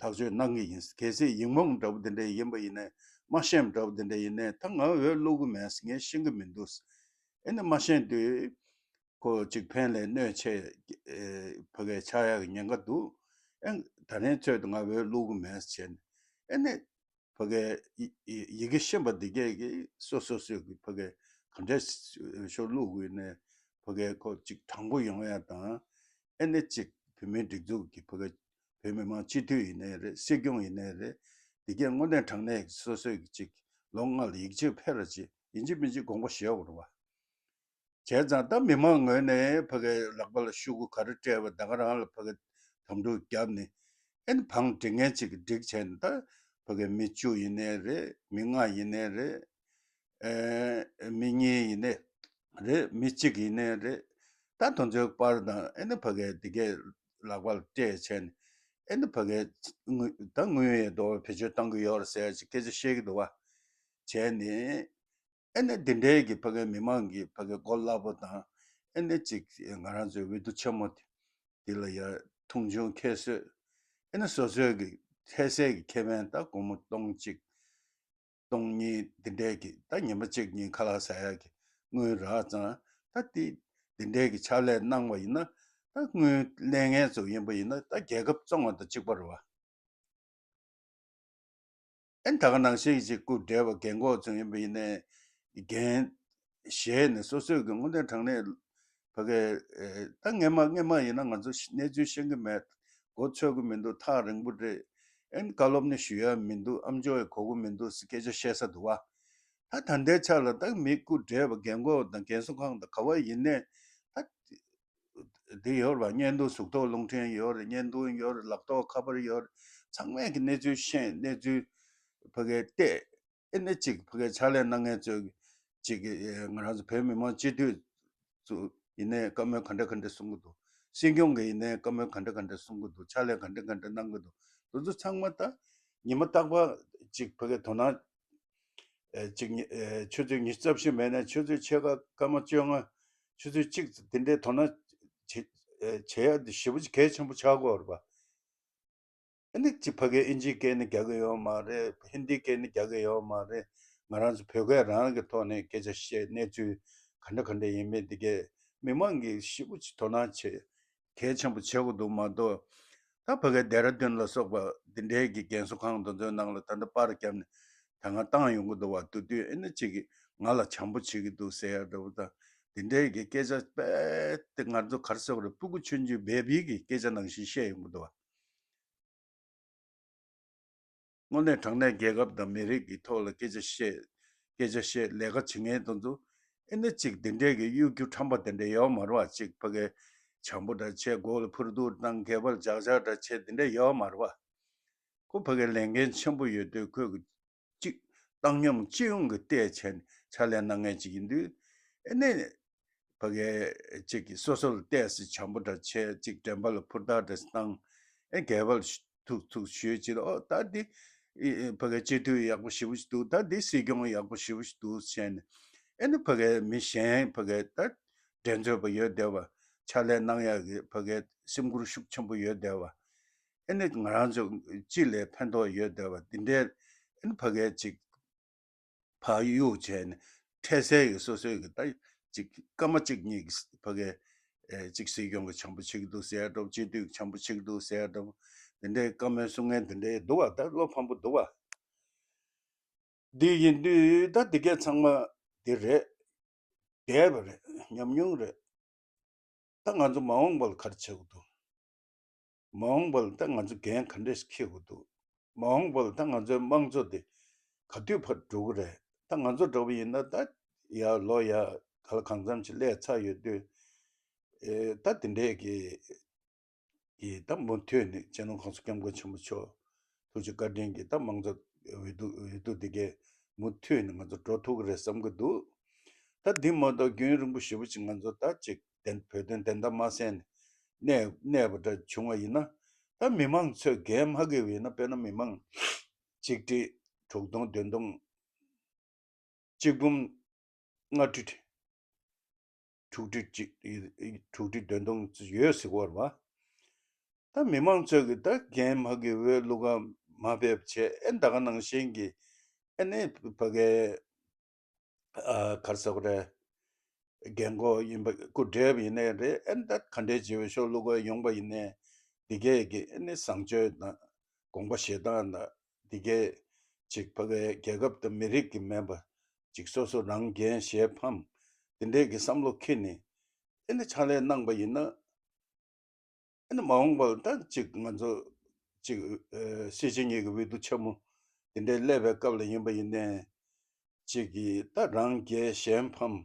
ཐག་གཅོད་གནང་གི་ཡིན། གལ་སྲིད་ཡིག་རྨོངས་འདྲ་པོ་དེ་འདྲ་ཡིན་པ་ཡིན་ནའི་མ་ཤེས་འདྲ་པོ་དེ་འདྲ་ཡིན་ནའི་ད་ང་འོས་བླུག་གི་མེད། ངས་ཤེས་ཀྱི་མི་འདུག་ཨེ་ནི་མ་ཤེས་དུས་ཁོ་ཅིག་ཕན་ལས་གནོད་ཆེ་ཨེ་ཕ་གའི་ཆགས་ཡག་གི་ཉེན་ཁ་འདུག་ཨེ་ད་རིང་ཚོད་དུ་ང་འོས་བླུག་གི་མེད་བྱས་ནས་ཨེ་ནི་ཕ་གའི་ཡི་ཡི་ཡི་གེ་ཤེས་པ་འདི་གས་ཀྱིས་སོ་སོ་སོས་ཀྱི་ཕ་གའི་ག་འདྲས་ཤོར་བླུག་དགོས་ནས་ཕ་གའི་ཁོ་ཅིག་དྲང་པོ་ཡོང་ཡ་དང་། ཨེ་ནི་ཅིག་བོད་མིའི་སྒྲིག་འཛུགས་ཀྱི་ཕ་གའི་བོད་མི་མང་སྤྱི་འཐུས་ཡིན་ནའི་རེད། སྲིད་སྐྱོང་ཡིན་ནའི་རེད། འདི་གས་དངོས་གནས་དྲང་གནས་ཀྱི་སོ་སོས་ཀྱི་ཅིག་ལོ་ལྔ་ལ་ཡིག་ཆ་ཕེབས་ར་ཅིག་ཡིན་གཅིག་མིན་གཅིག་དགོངས་པ་བཞེས་དགོས་རེད་བ། བྱས་ཙང་ད་མི་མང་ངོས་ནས་ཕ་གའི་ལག་པ་ལ་ཤོག་གུ་ག་རེ་སྤྲད་པ་ད་ག་རང་ལ་ཕ་གའི་དམ་ཕྲུག་བརྒྱབ་ནས་ཨེ་ནི་བང་སྒྲིག་མཁན་ཅིག་གིས་སྒྲིག་བྱས་ནས་ད་ཕ་གའི་མི་བཅུ་ཡིན་ནའི་རེད། མི་ལྔ་ཡིན་ནའི་རེད། ཨེ་མི་གཉིས་ཡིན་ནའི་རེད། མི་གཅིག་ཡིན་ནའི་རེད། ད་དེ་ཚོའི་པར་དང་ཨེ་ནི་ཕ་གའི་དེ་གའི་ལག་པ་ལ་སྤྲད་བྱས་ནས་ཨེ་ནི་ཕ་གའི་དངུལ་ད་དངུལ་ཡོད་དོ་བེད་སྤྱོད་གཏང་གི་ཡོད་རེད་ཟེར་ཅིག་སྐད་ཆ་བཤད་ཀྱི་འདུག་བ། བྱས་ནས། ཨེ་ནི་འདི་འདྲའི་གི་ཕ་གའི་མི་མང་གི་ཕ་གའི་གོ་སླ་པོ་དང་ཨེ་ནི་ཅིག་ང་རང་ཚོའི་འོས་བསྡུ་ཆེན་མོ་དེ་འདི་ལ་ཡ་མཐོང་ཆུང་ཁྱད་གསོད། ཨེ་ནི་སོ་སོའི་གི་འཕྲལ་སེལ་གི་ཁེ་ཕན་ད་སྒོར་མོ་སྟོང་གཅིག་སྟོང་གཉིས་འདི་འདྲའི་གི་ད་ཉི་མ་གཅིག་གཉིས་ཁ་ལག་ཟ་ཡ་གི་དངུལ་རག་ཙང་ད་དེ་འདི་འདྲའི་གི་ཕྱག་ལས་གནང་བ་ཡིན་ན་ད་དངུལ་ལེན་མཁན་ཚོ་ཡིན་པ་ཡིན་ན་ད་རྒྱལ་ཁབ་བཙོང་བ་དང་གཅིག་པ་རེད་བ། ཨེ་ད་ག་ནང་བཞིན་ཅིག་སྐུ་བགྲེས་པ་རྒན་གོག་ཚོ་ཡིན་པ་ཡིན་ནའི་རྒན་ ཞེས་ནས་སོ་སོས་ཀྱི་དངོས་གནས་དྲང་གནས་ཕ་གའི་ཨེ་ད་སྔས་མ་སྔས་མ་ཡིན་ན་ང་ཚོ་གནས་ཚུལ་ཤེས་ཀྱི་མེད། མགོ་ཚོད་ཀྱི་མི་འདུག། ཐག་རིང་པོ་རེད། ཨེ་བཀའ་སློབ་ནི་ཞུ་ཡ་མི་འདུག། ཨམ་ཅོག་ཡི་གོ་གི་མི་འདུག་ཟེར་སྐད་ཆ་བཤད་ས་འདུག་བ། ད་ད་ལྟའི་ཆ་ལ་ད་མི་སྐུ་བགྲེས་པ་རྒན་གོག་དང་རྒན་གསོ་ཁང་དང་ག་བ་ཡིན་ནའི་ད་འདི་ཡོད་རེད་བ། བརྙན་ཐུང་གཟུགས་ཐོག་རླུང་འཕྲིན་ཡོད་རེད། བརྙན་ཐུང་ཡོད་རེད། ལག་ཐོག་ཁ་པར་ཡོད་རེད། ཚང་མས་ཀྱི་གནས་ཚུལ་ཤེས། གནས་ཚུལ་ཕ་གའི་བལྟས། ཨེ་ནས་ཅིག་ཕ་གའི་ཕྱག་ལས་གནང་མཁན་ཚོས་ཅིག་ང་རང་ཚོ་བོད་མི་མང་སྤྱི་འཐུས་ཚོ་ཡིན་ནའི་བཀའ་མོལ་ག་འདྲ་ག་འདྲ་གསུང་གི་འདུག། སྲིད་སྐྱོང་གི་ཡིན་ནའི་བཀའ་མོལ་ག་འདྲ་ག་འདྲ་གསུང་གི་འདུག། ཕྱག་ལས་ག་འདྲ་ག་འདྲ་གནང་གི་འདུག། དེ་ཚོ་ཚང་མ་ད་ཉི་མ་རྟག་པར་ཅིག་ཕ་གའི་དོ་སྣང་ཨེ་ཅིག་ཉི་ཨེ་ཆུ་ཚོད་ཉི་ཤུ་རྩ་བཞི་མེད་ན་ཆུ་ཚོད་ཕྱེད་ཀ་སྐར་མ་བཅོ་ལྔ། ཆུ་ཚོད་གཅིག་དེ་འདྲའི་དོ་སྣང་བྱེད་ཨེ་བྱེད་ཡ་དེ་ཞེ་པོ་ཅིག་གལ་ཆེན་པོ་ཆགས་ཀྱི་ཡོད་རེད་པ། ཨ་ནི་ཅིག་ཕ་གིའི་ཨིན་ཇིའི་སྐད་ནི་རྒྱག་གི་ཡོད་མ་རེད། ཧིན་དིའི་སྐད་ནི་རྒྱག་གི་ཡོད་མ་རེད། ང་རང་ཚོ་བོད་སྐད་རང་གི་ཐོག་ནས་སྐད་ཆ་བཤད། གནས་ཚུལ་ག་འདྲ་ག་འདྲ་ཡིན་མིན་འདི་གས་མི་མང་གིས་ཞེ་པོ་ཅིག་དོ་སྣང་བྱེད། གལ་ཆེན་པོ་བྱེད་དགོས་འདུག་མ་གཏོགས། ད་ཕ་གིའི་ལྡེ་ར་ལྡུན་ལ་སོགས་པ་འདི་འདྲའི་གི་རྒན་གསོ་ཁང་དེ་ཚོའི་ནང་ལ་ད་ལྟ་པར་བརྒྱབ་ནས་ད་ང་བཏང་ཡོང་གི་འདུག་བ། དེ་དུས་ཨ་ནི་ཅིག་གིས་ང་ལ་བྱམས་པོ་བྱེད་ཀྱི་འདུག་ཟེར་ཡ་འདྲ་བོ་དང་། འདི་འདྲའི་གི་སྐད་ཆ་རྦད་དེ་ང་ཚོ་ག་རེ་ཟེར་དགོས་རེད། སྤུ་གུ་ཆུང་ཆུང་བེ་བིའི་གི་སྐད་ཆ་ནང་བཞིན་བཤད་ཡོང་གི་འདུག་བ། དངོས་གནས་དྲང་གནས་རྒྱལ་ཁབ་དང་མི་རིགས་ཀྱི་ཐོག་ལ་སྐད་ཆ་བཤད། སྐད་ཆ་བཤད། ལས་ཀ་བྱེད་མཁན་དེ་ཚོ་ཨེ་ནི་ཅིག་འདི་འདྲའི་གི་གཡོ་སྒྱུ་ཁྲམ་པ་དེ་འདྲ་ཡོད་མ་རེད་བ། ཅིག་ཕ་གིའི་བྱམས་པོ་འདྲ་བྱས། མགོ་ལ་ཕུར་གདུགས་བཏང་། སྐེད་པ་ལ་ལྕགས་ལྕགས་འདྲ་བྱས། འདི་འདྲ་ཡོད་མ་རེད་བ། ཁོ་ཕ་གིའི་ལས་འགན་ཆེན་པོ་ཡོད་དུས་ཁོས་གཅིག་བཏང་སྙོམས་སྤྱི་ཡོངས་ཀྱི་བལྟས་བྱས་ནས་ཕྱག་ལས་གནང་མཁན་ཅིག་ཡིན་དུས། ཨེ་ནས་ཕ་གིའི་ཅིག་གིས་སོ་སོ་ལ་བལྟས་སེ་བྱམས་པོ་འདྲ་བྱས། ཅིག་དྲན་པ་ལ་ཕུར་ཐག་འདྲ་བཏང་། ཨེ་སྐེད་པ་ལ་ཐུག་ཐུག་ཞུས་ཅིག་ཨོ་ད་འདི་ཨེ་ཕ་གིའི་སྤྱི་འཐུས་ཡག་པོ་ཞེ་པོ་ཞིག་འདུག། ད་འདི་སྲིད་སྐྱོང་ཡག་པོ་ཞེ་པོ་ཞིག་འདུག་བྱས་ནས། ཨེ་ནི་ཕ་གིའི་མི་གཞན་ཕ་གིའི་ད་འགྲན་རྩོད་པ་ཡོད་བསྡད་པ། ཕྱག་ལས་གནང་ཡག་གི་ཕ་གིའི་སེམས་ཁུར་ཤུགས་ཆེན་པོ་ཡོད་བསྡད་པ། ཨེ་ནི་ང་རང་ཚོ་སྤྱི་ལ་ཕན་ཐོགས་ཡོད་བསྡད་པ་འདི་འདྲའི་ཨེ་ནི་ཕ་གིའི་ཅིག་ཕར་གཡུག་བྱས་ནས་འཕྲལ་སེལ་གྱི་སོ་སོའི་གི་ད་ཅིག་སྐར་མ་གཅིག་གཉིས་ཀྱི་ཕ་གིའི་ཨེ་ཅིག་སྲིད་སྐྱོང་གི་བྱམས་པོ་བྱེད་ཀྱི་འདུག་ཟེར་ཡ་འདྲ་བོ། སྤྱི་འཐུས་ཀྱི་བྱམས་པོ་བྱེད་ཀྱི་འདུག་ཟེར་ཡ་འདྲ་བོ། འདི་འདྲའི་བཀའ་མོལ་གསུང་མཁན་འདི་འདྲའི་འདུག་བ། ད་བློ་ཕམ་པོ་འདུག་བ། འདི་ཡིན་དུས་ད་འདི་གས་ཚང་མ་འདི་རེད། འདས་པ་རེད། ཉམས་མྱོང་རེད། ད་ང་ཚོ་མ་འོངས་པ་ལ་ག་རེ་བྱེད་དགོས་འདུག། མ་འོངས་པ་ལ་ད་ང་ཚོ་འགན་ག་འདྲས་འཁྱེར་དགོས་འདུག། མ་འོངས་པ་ལ་ད་ང་ཚོའི་དམངས་གཙོ་འདི་ག་དུས་ཕར་འགྲོ་གི་རེད། ད་ང་ཚོ་འདྲ་བོ་ཡིན་ན་ད་ཡར་ལོ་ཡར་ག་ལ་གང་འཚམ་ཞིག་སླེབས་ཚར་ཡོད་དུས། ཨེ་ད་འདི་འདྲས་ཀྱི་གི་ད་མུ་མཐུད་ནས་སྤྱི་ནོར་༸གོང་ས་༸སྐྱབས་མགོན་ཆེན་པོ་མཆོག་ཐུགས་རྗེ་བཀའ་དྲིན་གྱིས་ད་དམངས་གཙོ་འོས་བསྡུ་འོས་བསྡུ་འདི་གས་མུ་མཐུད་ནས་ང་ཚོ་འགྲོ་ཐུབ་ཀྱི་རེད་བསམ་གྱི་འདུག། ད་འདི་མ་གཏོགས་རྒྱུན་རིང་པོ་ཞེ་པོ་ཅིག་ང་ཚོ་ད་ཅིག་བདེན་བོད་དོན་བདེན་མཐའ་མ་གསལ་ནས་གནས་གནས་པ་འདྲ་བྱུང་བ་ཡིན་ན། ད་མི་མང་ཚོས་འགན་མ་འཁྱེར་བ་ཡིན་ན། དཔེར་ན་མི་མང་གཅིག་ཁྲི་དྲུག་སྟོང་བདུན་སྟོང་། གཅིག་འབུམ་ལྔ་ཁྲི་དྲུག་ཁྲི་གཅིག་དྲུག་ཁྲི་བདུན་སྟོང་ཡོད་ཟེར་གོ་རེད་བ། ད་མི་མང་ཚོས་ཀྱི་ད་འགན་མ་འཁྱེར་བའི་བླུག་ག་མ་ཕེབས་བྱས། ཨེ་ད་ག་ནང་བཞིན་གྱི་ཨེ་ནས་ཕ་གའི་ཨ་ག་རེ་ཟེར་དགོས་རེད། རྒན་གོག་ཡིན་པ་སྐུ་བགྲེས་པ་ཡིན་ནའི་རེད། ཨེ་ད་ག་འདྲས་བྱས་འོས་ཤོག་བླུག་ག་ཡོང་པ་ཡིན་ནའི་འདི་གས་ཀྱི་ཨེ་ནས་བཟང་སྤྱོད་དང་དགོངས་པ་བཞེས་སྟངས་དང་འདི་གས་ཅིག་ཕ་གའི་རྒྱལ་ཁབ་དང་མི་རིགས་ཀྱི་མིན་པ། ཅིག་སོ་སོ་རང་འགན་བཞེས་ཕམ་འདི་འདྲས་ཀྱི་བསམ་བློ་འཁྱེར་ནས་ཨེ་ནས་ཕྱག་ལས་གནང་པ་ཡིན་ན། ཨེ་ནས་མ་འོངས་པར་ད་ཅིག་ང་ཚོ་ཅིག་ཨེ་སྲིད་སྤྱི་གཉིས་ཀྱི་འོས་བསྡུ་ཆེན་མོ་འདི་འདྲའི་སླེབས་པའི་སྐབས་ལ་ཡིན་པ་ཡིན་ནའི་ཅིག་གིས་ད་རང་རྒྱལ་གཞན་ཕམ།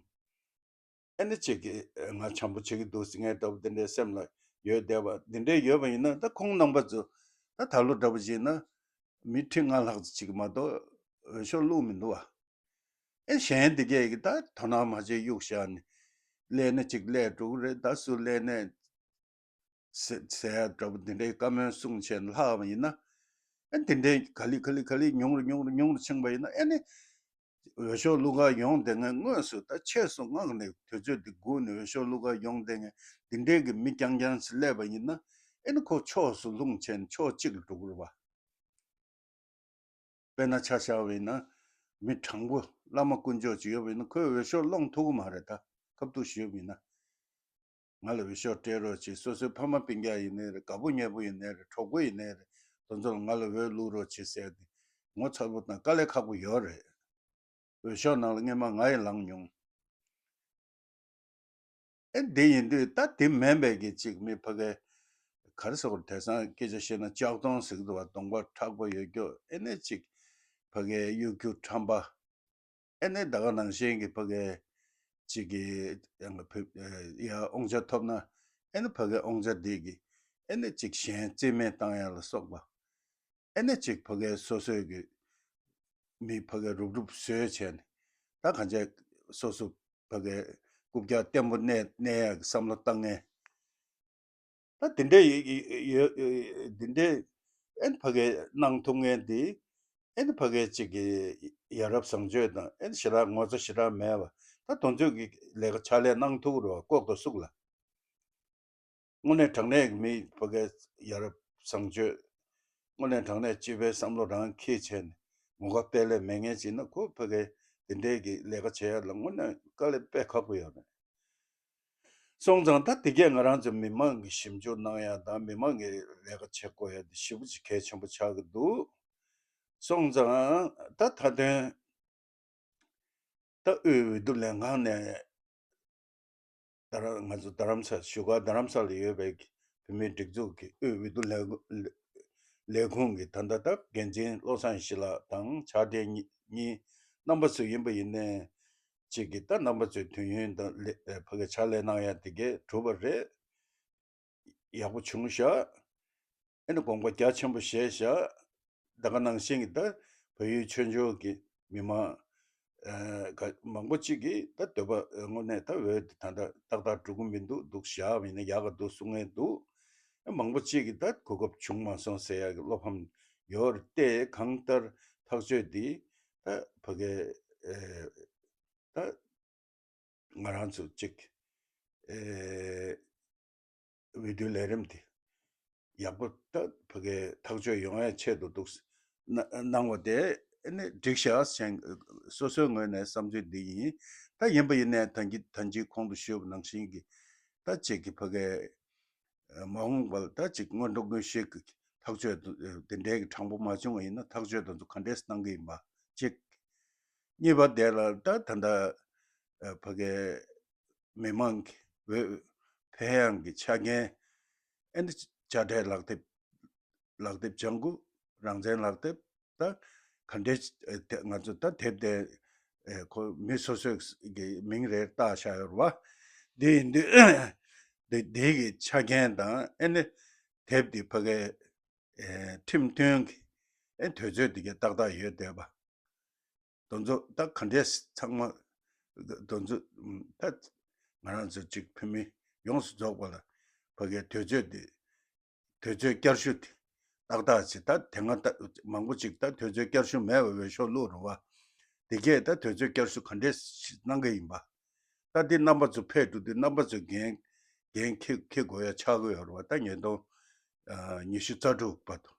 ཨེ་ནས་ཅིག་གིས་ང་བྱམས་པོ་བྱེད་ཀྱི་འདུག་ཟེར་མཁན་འདྲ་པོ་འདི་འདྲའི་སེམས་ལ་ཡོད་བསྡད་པ་འདི་འདྲའི་ཡོད་པ་ཡིན་ན། ད་ཁོང་རྣམ་པ་ཚོ་ད་ད་ལོ་འདྲ་པོ་བྱས་ན་མི་ཁྲི་ལྔ་ལྷག་ཅིག་མ་གཏོགས་འོས་ཤོག་བླུགས་མི་འདུག་བ། ཨེ་གཞན་འདི་གས་ཀྱིས་ད་དོ་སྣང་མ་བྱས་གཡུག་བཞག་ནས་སླེབས་ན་ཅིག་སླེབས་འགྲོ་གི་རེད། ད་སུ་སླེབས་ནས་ཟེར་ཟེར་ཡ་འདྲ་པོ་འདི་འདྲའི་བཀའ་མོལ་གསུངས་བྱས་ནས་ལྷག་པ་ཡིན་ན། ཨེ་འདི་འདྲའི་ག་ལེ་ག་ལེ་ག་ལེ་ཉུང་རུ་ཉུང་རུ་ཉུང་རུ་ཕྱིན་པ་ཡིན་ན། ཨེ་ནི་འོས་ཤོག་བླུག་ག་ཡོང་བསྡད་མཁན་དངོས་སུ་ད་ཆེད་སོ་མངགས་ནས་དུས་ཚོད་འདི་སྒུག་ནས་འོས་ཤོག་བླུག་ག་ཡོང་བསྡད་མཁན་འདི་འདྲའི་གི་མི་རྐྱང་རྐྱང་ཞིག་སླེབས་པ་ཡིན་ན། ཨེ་ནི་ཁོ་ཕྱོགས་སུ་ལྷུང་བྱས་ནས་ཕྱོགས་གཅིག་ལ་འགྲོ་གི་རེད་བ། དཔེར་ན་ཆ་བཞག་པ་ཡིན་ན། མི་དྲང་པོ་བླ་མ་དཀོན་མཆོག་ཅིག་ཡོད་པ་ཡིན་ན། ཁོས་འོས་ཤོག་སློང་ཐུབ་ཀྱི་མ་རེད། ད་ཁ་ཐུག་ཞུས་པ་ཡིན་ན། ང་ལ་འོས་ཤོག་སྤྲད་རོགས་བྱེད། སོ་སོའི་ཕ་མ་སྤུན་ཀྱག་ཡིན་ནའི་རེད། དགའ་པོ་ཉེ་པོ་ཡིན་ནའི་རེད། གྲོགས་པོ་ཡིན་ནའི་རེད། དེ་ཚོ་ལ་ང་ལ་འོས་བླུག་རོགས་བྱེད་ཟེར་ཏེ་ངོ་ཚ་པོ་དང་དཀའ་ལས་ཁག་པོ་ཡོད་རེད། འོས་ཤོག་ནང་ལ་སྔས་མ་ང་ཡང་ལངས་མྱོང་། ཨེ་འདི་ཡིན་དུས་ད་དེ་མིན་པའི་གི་ཅིག་མི་ཕ་གི་ག་རེ་ཟེར་དགོས་རེད། དེང་སང་སྐད་ཆ་བཤད་ན་ལྕགས་གདོང་ཟེར་གི་འདུག་བ། གདོང་པ་མཁྲེགས་པོ་ཡོད་རྒྱུ། ཨེ་ནས་ཅིག་ཕ་གི་གཡོ་སྒྱུ་ཁྲམ་པ། ཨེ་ནས་ད་ག་ནང་བཞིན་གྱི་ཕ་གི་ཅིག་གི་ཡང་བོད་ཡ་དབང་ཆ་ཐོབ་ན། ཨེ་ནས་ཕ་གི་དབང་ཆ་འདི་གི་ཨེ་ནས་ཅིག་གཞན་རྩིས་མེད་བཏང་ཡ་ལ་སོགས་པ། ཨེ་ནས་ཅིག་ཕ་གི་སོ་སོའི་གི་མི་ཕ་གི་རུབ་རུབ་བཟོས་བྱས་ནས། ད་གང་ཅི་སོ་སོ་ཕ་གི་རྐུབ་བཀྱག་བརྟན་པོ་གནས་གནས་ཡ་གི་བསམ་བློ་བཏང་མཁན། ད་དེ་འདྲའི་ཡོད་ཡོད་ཡོད། དེ་འདྲའི་ཨེ་ནས་ཕ་གི་གནང་ཐུབ་མཁན་དེ། ཨེ་ནས་ཕ་གི་ཅིག་གི་ཡ་རབས་བཟང་སྤྱོད་དང་། ཨེ་ནས་ཞེ་དྲག་ངོ་ཚ་ཞེ་དྲག་མེད་པ། ད་དེ་ཚོས་གི་ལས་ཀ་ཕྱག་ལས་གནང་ཐུབ་རེད་བ། ལྐོག་ཏུ་བཙུགས་ལ། དངོས་གནས་དྲང་གནས་ཀྱི་མི་ཕ་གི་ཡ་རབས་བཟང་སྤྱོད། དངོས་གནས་དྲང་གནས་སྤྱི་པའི་བསམ་བློ་རང་འཁྱེར་བྱས་ནས་ངོ་དགའ་དཔེ་ལས་མེད་མཁན་ཅིག་ན། ཁོ་ཕ་གི་དེ་འདྲའི་གི་ལས་ཀ་བྱེད་ཡ་ལ་དངོས་གནས་དཀའ་ལས་དཔེ་ཁག་པོ་ཡོད་རེད། སོང་ཙང་ད་དེ་གས་ང་རང་ཚོ་མི་མང་གི་ཞིབ་འཇུག་གནང་ཡ་དང་། མི་མང་གི་ལས་ཀ་བྱེད་དགོས་ཡ་དེ་ཞེ་པོ་ཅིག་གལ་ཆེན་པོ་ཆགས་ཀྱི་འདུག། སོང་ཙང་ད་མཐའ་དོན་ད་དབུས་འོས་བསྡུ་ལས་ཁང་ནས། རྡ་ར་ང་ཚོ་རྡ་རམ་ས་བཞུགས་སྒར་རྡ་རམ་ས་ལ་ཡོད་པའི་བོད་མིའི་སྒྲིག་འཛུགས་ཀྱི་དབུས་འོས་བསྡུ་ལས་ལས་ཁུངས་ཀྱི་ད་ལྟ་ད་འགན་འཛིན་བློ་བཟང་ཡེ་ཤེས་ལགས་དང་ཕྱག་སྦྲེལ་གཉིས་གཉིས་རྣམ་པ་ཚོ་ཡིན་པ་ཡིན་ནའི་ཅིག་གི། ད་རྣམ་པ་ཚོའི་དུས་ཡུན་དང་ལས་ཕ་གི་ཕྱག་ལས་གནང་ཡ་དེ་གས་གྲུབ་པ་རེད། ཡག་པོ་བྱུང་ཤག། ཨེ་ནི་དགོངས་པ་རྒྱ་ཆེན་པོ་བཞེས་ཤག། ད་ག་ནང་བཞིན་གྱི་ད་བལ་ཡུལ་ཆོས་འབྱོར་གྱི་མི་མང་། ཨ། ག་མང་པོ་གཅིག་གིས་ད་འདོད་པ་དངོས་གནས་ད་འོས་དེ་ད་ལྟ་ཏག་ཏག་འགྲོ་གི་མི་འདུག། འདུག་བཞག་པ་ཡིན་ན་ཡག་ག་འདུག་གསུང་མཁན་འདུག། ཨེ་མང་པོ་གཅིག་གིས་ད་གོ་སྐབས་བྱུང་མ་སོང་ཟེར་ཡག་གི་བློ་ཕམ་ཡོད་རེད་དེ། གང་ལྟར་ཐག་གཅོད་འདི་ད་ཕ་གི་ཨེ་ད་ང་རང་ཚོ་གཅིག་ཨེ་འོས་བསྡུའི་ལས་རིམ་དེ་ཡག་པོ་ད་ཕ་གི་ཐག་གཅོད་ཡོང་ཡའི་ཆེད་དུ་འདུག་གནང་བ་དེ་ནི་འགྲིག་ཤག་ཟེར། སོ་སོའི་ངོས་ནས་བསམ་ཚུལ་འདི་ཡིན། ད་ཡིན་པ་ཡིན་ནའི་ད་གིན་ད་གིན་གོང་དུ་ཞུས་པ་ནང་བཞིན་གྱི་ད་གཅིག་གི་ཕ་གི་མ་འོངས་པར་ད་གཅིག་སྔོན་འགྲོ་སྔོན་ཤེས་ཀྱི་ཐག་གཅོད་དེ་འདྲའི་གི་དྲང་པོ་མ་བྱུང་བ་ཡིན་ན། ཐག་གཅོད་དེ་ཚོ་ག་འདྲས་གནང་གི་ཡིན་པ་གཅིག། གཉིས་པ་དེ་ལ་ད་ད་ལྟ་ཕ་གི་མི་མང་གི་འོས་འཕེན་ཡག་གི་ཆ་རྐྱེན། ཨེ་འདི་དཔྱ་ཁྲལ་ལག་དེབ། ལག་དེབ་ལྗང་གུ། རང་བཙན་ལག་དེབ། ད་ག་འདྲས་ཨེ་དེ་ང་ཚོ་ད་དེབ་དེ་ཨེ་ཁོ་མི་སོ་སོའི་གི་མིང་རེ་བཏགས་བཞག་ཡོད་རེད་བ། འདི་ཡིན་དུས་འདི་འདི་གི་ཆ་རྐྱེན་དང་། ཨེ་ནི་དེབ་འདི་ཕ་གི་ཨེ་ཁྲིམས་མཐུན་གྱི་ཨེ་དུས་ཚོད་འདི་ག་ཏག་ཏག་ཡོད་བསྡད་པ། དེ་ཚོ་ད་ག་འདྲས་ཚང་མ་དེ་ཚོ་ད་ང་རང་ཚོ་གཅིག་བོད་མི་ཡོངས་སུ་རྫོགས་པ་ལ་ཕ་གིའི་དུས་ཚོད་འདི་དུས་ཚོད་བསྐྱར་ཞུ་དེ་ཏག་ཏག་བྱེད། ད་དེ་སྔ་ད་མང་པོ་ཅིག་ད་དུས་ཚོད་བསྐྱར་ཞུ་མེད་པའི་འོས་ཤོག་བླུགས་རེད་བ། དེ་གས་ད་དུས་ཚོད་བསྐྱར་ཞུ་ག་འདྲས་ཞིག་གནང་གི་ཡིན་པ། ད་འདི་རྣམ་པ་ཚོ་ཕེབས་འགྲོ་དུས་རྣམ་པ་ཚོས་འགན་འགན་འཁྱེར་འཁྱེར་དགོས་ཡ་ཆགས་ཀྱི་ཡོད་རེད་བ། ད་ཉིས་སྟོང་ཉི་ཤུ་རྩ་དྲུག་བར་དུ།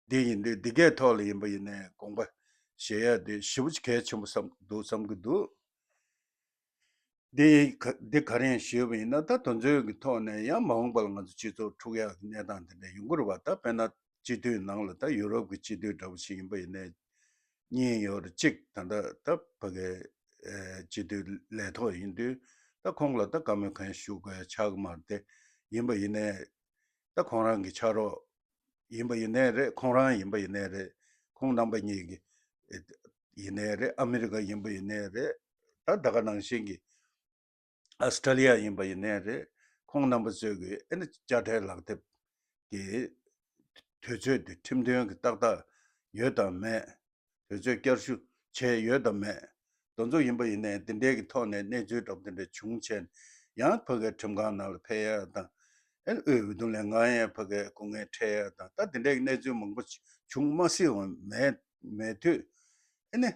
འདི་ཡིན་དུས་འདི་གའི་ཐོག་ལ་ཡིན་པ་ཡིན་ནའི་དགོངས་པ་བཞེས་ཡ་དེ་ཞེ་པོ་ཅིག་གལ་ཆེན་པོ་བསམ་འདུག་བསམ་གྱི་འདུག། འདི་ག་འདི་ག་རེ་ཞུས་པ་ཡིན་ན། ད་དེ་ཚོའི་གི་ཐོག་ནས་ཡང་མ་འོངས་པ་ལ་ང་ཚོ་སྤྱི་ཚོགས་འཁྲུག་ཡག་གི་གནས་སྟངས་དེ་འདྲ་ཡོང་གི་རེད་བ། ད་དཔེར་ན་སྤྱི་འཐུས་ནང་ལ་ད་ཡུ་རོབ་ཀྱི་སྤྱི་འཐུས་འདྲ་པོ་ཞིག་ཡིན་པ་ཡིན་ནའི་གཉིས་ཡོད་རེད། གཅིག་ད་ལྟ་ད་ཕ་གི་ཨེ་སྤྱི་འཐུས་ལས་ཐོག་ཡིན་དུས། ད་ཁོང་ལ་ད་བཀའ་མོལ་གང་ཞུ་དགོས་ཡ་ཆགས་ཀྱི་མ་རེད་དེ། ཡིན་པ་ཡིན་ནའི་ད་ཁོང་རང་གི་ཕྱག་རོགས་ཡིན་པ་ཡིན་ནའི་རེད། ཁོང་རང་ཡིན་པ་ཡིན་ནའི་རེད། ཁོང་རྣམ་པ་གཉིས་ཀྱི་ཨེ་ཡིན་ནའི་རེད། ཨ་མི་རི་ཀ་ཡིན་པ་ཡིན་ནའི་རེད། ད་ད་ག་ནང་བཞིན་གྱི་ཨ་སི་ཊ་ལི་ཡ་ཡིན་པ་ཡིན་ནའི་རེད། ཁོང་རྣམ་པ་ཚོས་ཀྱི་ཨེ་ནི་དཔྱ་ཁྲལ་ལག་དེབ་ཀྱི་དུས་ཚོད་དེ་ཁྲིམས་མཐུན་གྱི་ཏག་ཏག་ཡོད་དམ་མེད། དུས་ཚོད་བསྐྱར་ཞུ་བྱས་ཡོད་དམ་མེད། དེ་ཚོ་ཡིན་པ་ཡིན་ནའི་དེ་འདྲའི་གི་ཐོག་ནས་གནས་ཚུལ་འདྲ་པོ་དེ་འདྲ་བྱུང་བྱས་ནས་ཡང་ཕ་གིའི་ཁྲིམས་ཁང་ནང་ལ་ཕེབས་ཡ་དང་། ཨེ་ནི་དབུས་འོས་བསྡུ་ལས་ཁང་ཡང་ཕ་གིའི་སྐུ་ངལ་འཕྲད་ཡ་དང་། ད་དེ་འདྲའི་གི་གནས་ཚུལ་མང་པོ་བྱུང་མ་སྲིད་པ་མེད་མེད་དུས། ཨེ་ནི་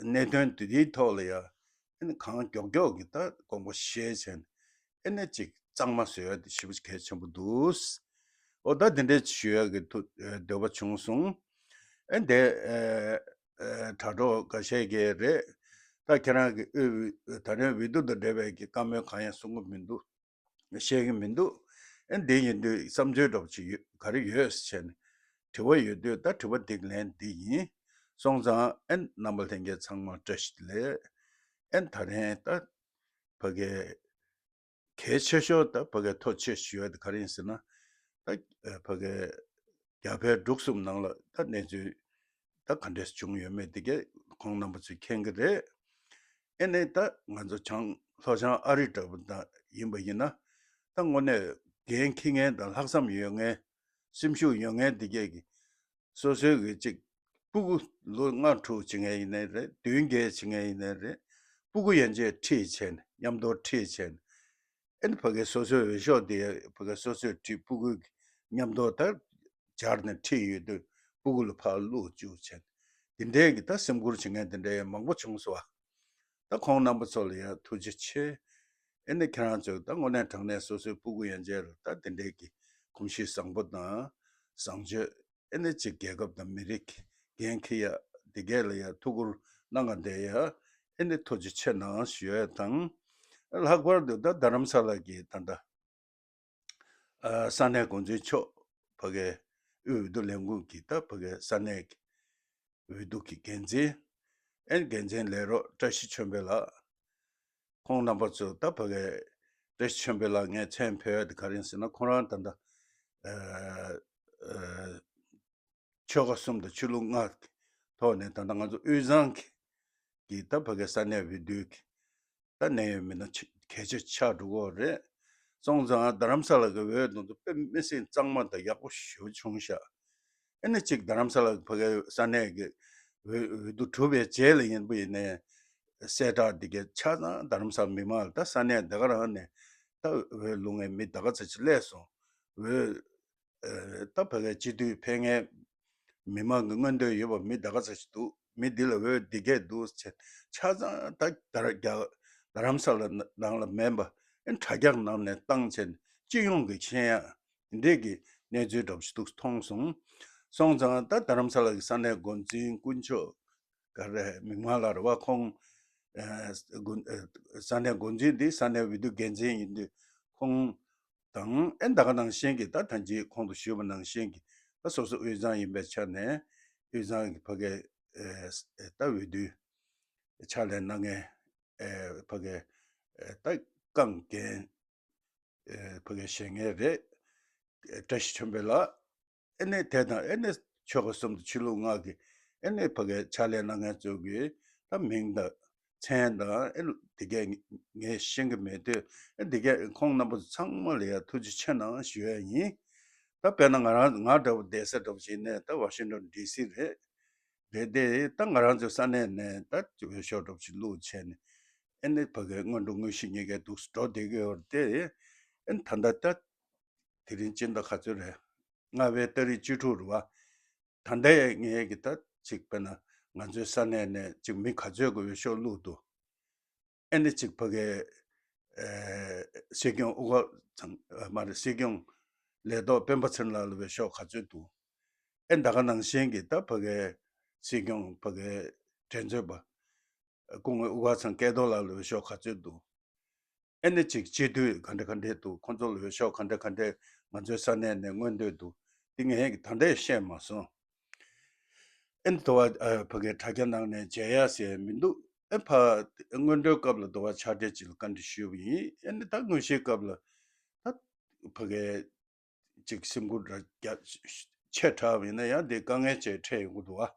གནད་དོན་དེ་དེའི་ཐོག་ལ་ཡ་ཨེ་ནི་གང་མགྱོགས་མགྱོགས་ཀྱི་ད་དགོངས་པ་བཞེས་བྱས་ནས་ཨེ་ནི་ཅིག་གཙང་མ་བཟོ་ཡ་དེ་ཞེ་པོ་གལ་ཆེན་པོ་འདུག། འོ་ད་དེ་འདྲའི་ཞུ་ཡ་གི་ཐུ་ཨེ་འདོད་པ་བྱུང་སོང་། ཨེ་འདི་ཨེ་ཨེ་དྲ་གྲོགས་འགའ་ཤས་ཀྱིས་རེད། ད་ཁྱེད་རང་གི་དབུས་ད་རེས་འོས་བསྡུ་དང་འབྲེལ་བའི་གི་བཀའ་མོལ་གང་ཡང་གསུང་གི་མི་འདུག། བཤད་ཀྱི་མི་འདུག། ཨེ་འདི་ཡིན་དུས་བསམ་ཚུལ་འདྲ་པོ་ཅིག་ཡོད་ག་རེ་ཡོད་ཟེར་བྱས་ནས་དྲི་བ་ཡོད་དུས། ད་དྲི་བ་འདི་ལན་འདི་ཡིན། སོང་ཙང་ཨེ་རྣམ་པ་ལྷན་རྒྱས་ཚང་མ་བཀྲ་ཤིས་བདེ་ལེགས། ཨེ་ད་རེས་ད་ ཕ་གི་གལ་ཆེ་ཤོས་ད་ཕ་གི་ཐུགས་རྗེ་ཆེ་ཞུ་ཡ་དེ་ག་རེ་ཡིན་ཟེར་ན། ད་ཕ་གི་རྒྱ་བལ་འབྲུག་གསུམ་ནང་ལ་ད་གནས་ཚུལ་ད་ག་འདྲས་བྱུང་ཡོད་མེད་དེ་གས་ཁོང་རྣམ་པ་ཚོས་མཁྱེན་གྱི་རེད། ཨེ་ནས་ད་ང་ཚོ་བྱང་ལྷོ་བྱང་ཨ་རི་འདྲ་པོ་ད་ཡིན་པ་ཡིན་ན། ད་དངོས་གནས་འགན་འཁྱེར་མཁན་དང་ལྷག་བསམ་ཡོད་མཁན། སེམས་ཤུགས་ཡོད་མཁན་དེ་གས་ཀྱི་སོ་སོའི་གི་གཅིག་སྤུ་གུ་ལོ་ལྔ་དྲུག་བྱེད་མཁན་ཡིན་ནའི་རེད། བདུན་བརྒྱད་བྱེད་མཁན་ཡིན་ནའི་རེད། སྤུ་གུ་ཡན་ཆད་ཁྲིད་བྱས་ནས་མཉམ་དུ་ཁྲིད་བྱས་ནས། ཨེ་ནི་ཕ་གི་སོ་སོའི་འོས་ཤོག་དེ་ཕ་གི་སོ་སོའི་ཁྲིད་སྤུ་གུ་གི་མཉམ་དུ་ད་སྦྱར་ནས་ཁྲིད་ཡོད་དུས་སྤུ་གུ་ལ་ཕར་བླུགས་བཅུག་བྱས་ནས། དེ་འདྲའི་གི་ད་སེམས་ཁུར་བྱེད་མཁན་དེ་འདྲའི་མང་པོ་བྱུང་སོང་བ། ད་ཁོང་རྣམ་པ་ཚོ་ལ་ཡང་ཐུགས་རྗེ་ཆེ། ཨེ་ནི་ཁྱེད་རང་ཚོས་ད་དངོས་གནས་དྲང་གནས་སོ་སོའི་སྤུ་གུ་ཡན་ཆད་ལ་ད་དེ་འདྲའི་གི་གོམས་གཤིས་བཟང་པོ་དང་བཟང་སྤྱོད། ཨེ་ནི་གཅིག་རྒྱལ་ཁབ་དང་མི་རིགས་འགན་འཁྱེར་ཡ་དེ་གས་ལ་ཡ་ཐུགས་ཁུར་གནང་ག་བསྡད་ཡ། ཨེ་ནི་ཐུགས་རྗེ་ཆེ་གནང་ཞུ་ཡ་དང་། ལྷག་པར་དུ་ད་རྡ་རམ་ས་ལ་གི་ད་ལྟ་ཨ་ས་གནས་འགོ་འཛིན་མཆོག་ཕ་གི་དབུས་འོས་བསྡུ་ལས་ཁུངས་ཀྱི་ད་ཕ་གི་ས་གནས་ཀྱི་འོས་བསྡུ་གི་འགན་འཛིན། ཨེ་འགན་འཛིན་ལས་རོགས་བཀྲ་ཤིས་ཆོས་འཕེལ་ལགས། ཁོང་རྣམ་པ་ཚོ་ད་ཕ་གི་བཀྲ་ཤིས་ཆོས་འཕེལ་ལགས་ངས་མཚན་ཕུད་ཡ་དེ་ག་རེ་ཡིན་ཟེར་ན། ཁོང་རང་ད་ལྟ་ཨ་ཨ་ཆོལ་ཁ་གསུམ་དང་ཆོས་ལུགས་ལྔ་གི་ཐོག་ནས་ད་ལྟ་ང་ཚོ་དབུས་གཙང་གི་གི་ད་ཕ་གི་ས་གནས་འོས་བསྡུ་གི་ད་གནད་ཡོད་མི་སྣ་ཆེ་གལ་ཆེ་ཆགས་འགྲོ་གི་རེད། སོང་ཙང་རྡ་རམ་ས་ལ་གི་འོས་བསྡུ་དུ་དཔེ་མི་སྲིད་གཙང་མ་དང་ཡག་པོ་ཞེ་པོ་བྱུང་ཤག་ཨེ་ནི་གཅིག་རྡ་རམ་ས་ལ་གི་ཕ་གི་ས་གནས་གི་འོས་འོས་བསྡུ་གྲུབ་པའི་རྗེས་ལ་ཡིན་པ་ཡིན་ནའི་གསལ་བསྒྲགས་འདི་གའི་ཆ་ཚང་རྡ་རམ་ས་ལ་མི་མང་ལ་ད་ས་གནས་འདི་ག་རང་ནས་ད་འོས་བླུག་མཁན་མི་ད་ག་ཚོད་ཅིག་སླེབས་སོང་། འོས་ཨ་ད་ཕ་གིའི་སྤྱི་འཐུས་ཕེབས་མཁན་མི་མང་གི་མངོན་འདོད་ཡོད་པ་མི་ད་ག་ཚོད་ཅིག་འདུག་མི་འདི་ལ་འོས་འདི་གས་འདུག་ཟེར་ཆ་ཚང་ད་རྡ་ར་རྒྱ་རྡ་རམ་ས་ལ་ནང་ལ་མེད་པ་ཨེ་དྲ་རྒྱ་ནང་ནས་བཏང་བྱས་ནས་སྤྱི་ཡོངས་ཀྱི་ཤེས་ཡ་འདི་གི་གནས་ཚུལ་འདྲ་པོ་ཞིག་འདུག་མཐོང་སོང་། སོང་ཙང་ད་རྡ་རམ་ས་ལ་གི་ས་གནས་འགོ་འཛིན་དཀོན་མཆོག་ག་རེ་མིག་དམར་ལགས་རེད་བ། ཁོང་ཨ་འགོ་ཨ་ས་གནས་འགོ་འཛིན་འདི་ས་གནས་འོས་བསྡུ་འགན་འཛིན་ཡིན་དུས་ཁོང་དང་ཨེ་ད་ག་ནང་བཞིན་གྱི་ད་ཐེངས་ཀྱི་གོང་དུ་ཞུས་པ་ནང་བཞིན་གྱི་ད་སོ་སོ་དབུས་གཙང་ཡིན་པའི་ཆ་ནས་དབུས་གཙང་གི་ཕ་གི་ཨེ་ད་འོས་བསྡུ་ཕྱག་ལས་གནང་མཁན་ཨེ་ཕ་གི་ཨེ་ད་རྐང་འགན་ཨེ་ཕ་གི་བཞེས་མཁན་རེད། བཀྲ་ཤིས་ཆོས་འཕེལ་ལགས། ཨེ་ནས་དེ་དང་ཨེ་ནས་ཆོལ་ཁ་གསུམ་དང་ཆོས་ལུགས་ལྔ་གི་ཨེ་ནས་ཕ་གི་ཕྱག་ལས་གནང་མཁན་ཚོ་གི་ད་མིང་དང་མཚན་དང་ཨེ་དེ་གས་ངས་ཤེས་ཀྱི་མེད་དུས་ཨེ་དེ་གས་ཁོང་རྣམ་པ་ཚོ་ཚང་མ་ལ་ཡ་ཐུགས་རྗེ་ཆེ་གནང་ཞུ་ཡ་ཡིན། ད་དཔེར་ན་ང་རང་ང་འདྲ་བོ་བསྡད་ས་འདྲ་བོ་ཞིག་ནས་ད་ཝ་ཤིང་ཊོན་ཌི་སི་རེད། རེད་དེ་ད་ང་རང་ཚོའི་ས་གནས་ནས་ད་འོས་ཤོག་འདྲ་བོ་ཞིག་བླུགས་བྱས་ནས་ཨེ་ནས་ཕ་གི་སྔོན་འགྲོ་དངོས་གཞི་གཉིས་ཀའི་འདུག་འགྲོ་བསྡད་ཀྱི་ཡོད་རེད་དེ། ཨེ་ད་ལྟ་ད་དེ་རིང་སྤྱི་ཟླ་ག་ཚོད་རེད། ལྔ་པའི་ཏ་རིག་བཅུ་དྲུག་རེད་བ། ད་ལྟའི་ངས་ཀྱི་ད་ཅིག་དཔེར་ན་ང་ཚོའི་ས་གནས་ནས་ཅིག་མི་ག་ཚོད་ཀྱི་འོས་ཤོག་བླུགས་འདུག་ཨེ་ནི་ཅིག་ཕ་གི་ཨེ་སྲིད་སྐྱོང་དབུ་དཀར་ཚང་ཨ་མ་རེད། སྲིད་སྐྱོང་ལས་ཐོག་སྤེན་པ་ཚེ་རིང་ལགས་ལ་འོས་ཤོག་ག་ཚོད་འདུག་ཨེ་ད་ག་ནང་བཞིན་གྱི་ད་ཕ་གི་སྲིད་སྐྱོང་ཕ་གི་འགྲན་རྩོད་པ་སྐུ་ངོ་དབུ་དཀར་ཚང་སྐལ་རྡོར་ལགས་ལ་འོས་ཤོག་ག་ཚོད་འདུག་ཨེ་ནི་ཅིག་སྤྱི་འཐུས་ག་འདྲ་ག་འདྲས་འདུག་ཁོང་ཚོ་ལ་འོས་ཤོག་ག་འདྲ་ག་འདྲས་ང་ཚོའི་ས་གནས་ནས་མངོན་འདོད་འདུག་འདི་ངས་ད་ལྟ་ཤེས་མ་སོང་། ཨེ་ནི་དུ་བ་ཨ་ཕ་གིའི་དྲ་རྒྱ་ནང་ནས་མཇལ་ཡ་ཟེར་མི་འདུག་ཨེ་ཕ་སྔོན་འགྲོའི་སྐབས་ལ་དུ་བ་ཕྱག་སྦྲེལ་ཅིག་ལ་བཀའ་འདྲི་ཞུས་པ་ཡིན། ཨེ་ནི་ད་དངོས་གཞིའི་སྐབས་ལ་ད་ཕ་གིའི་ཅིག་སེམས་ཁུར་འདྲ་རྒྱ་ཆེ་དྲགས་པ་ཡིན་ན་ཡང་དེ་དཀའ་ངལ་ཅིག་འཕྲད་ཡོང་གི་འདུག་བ།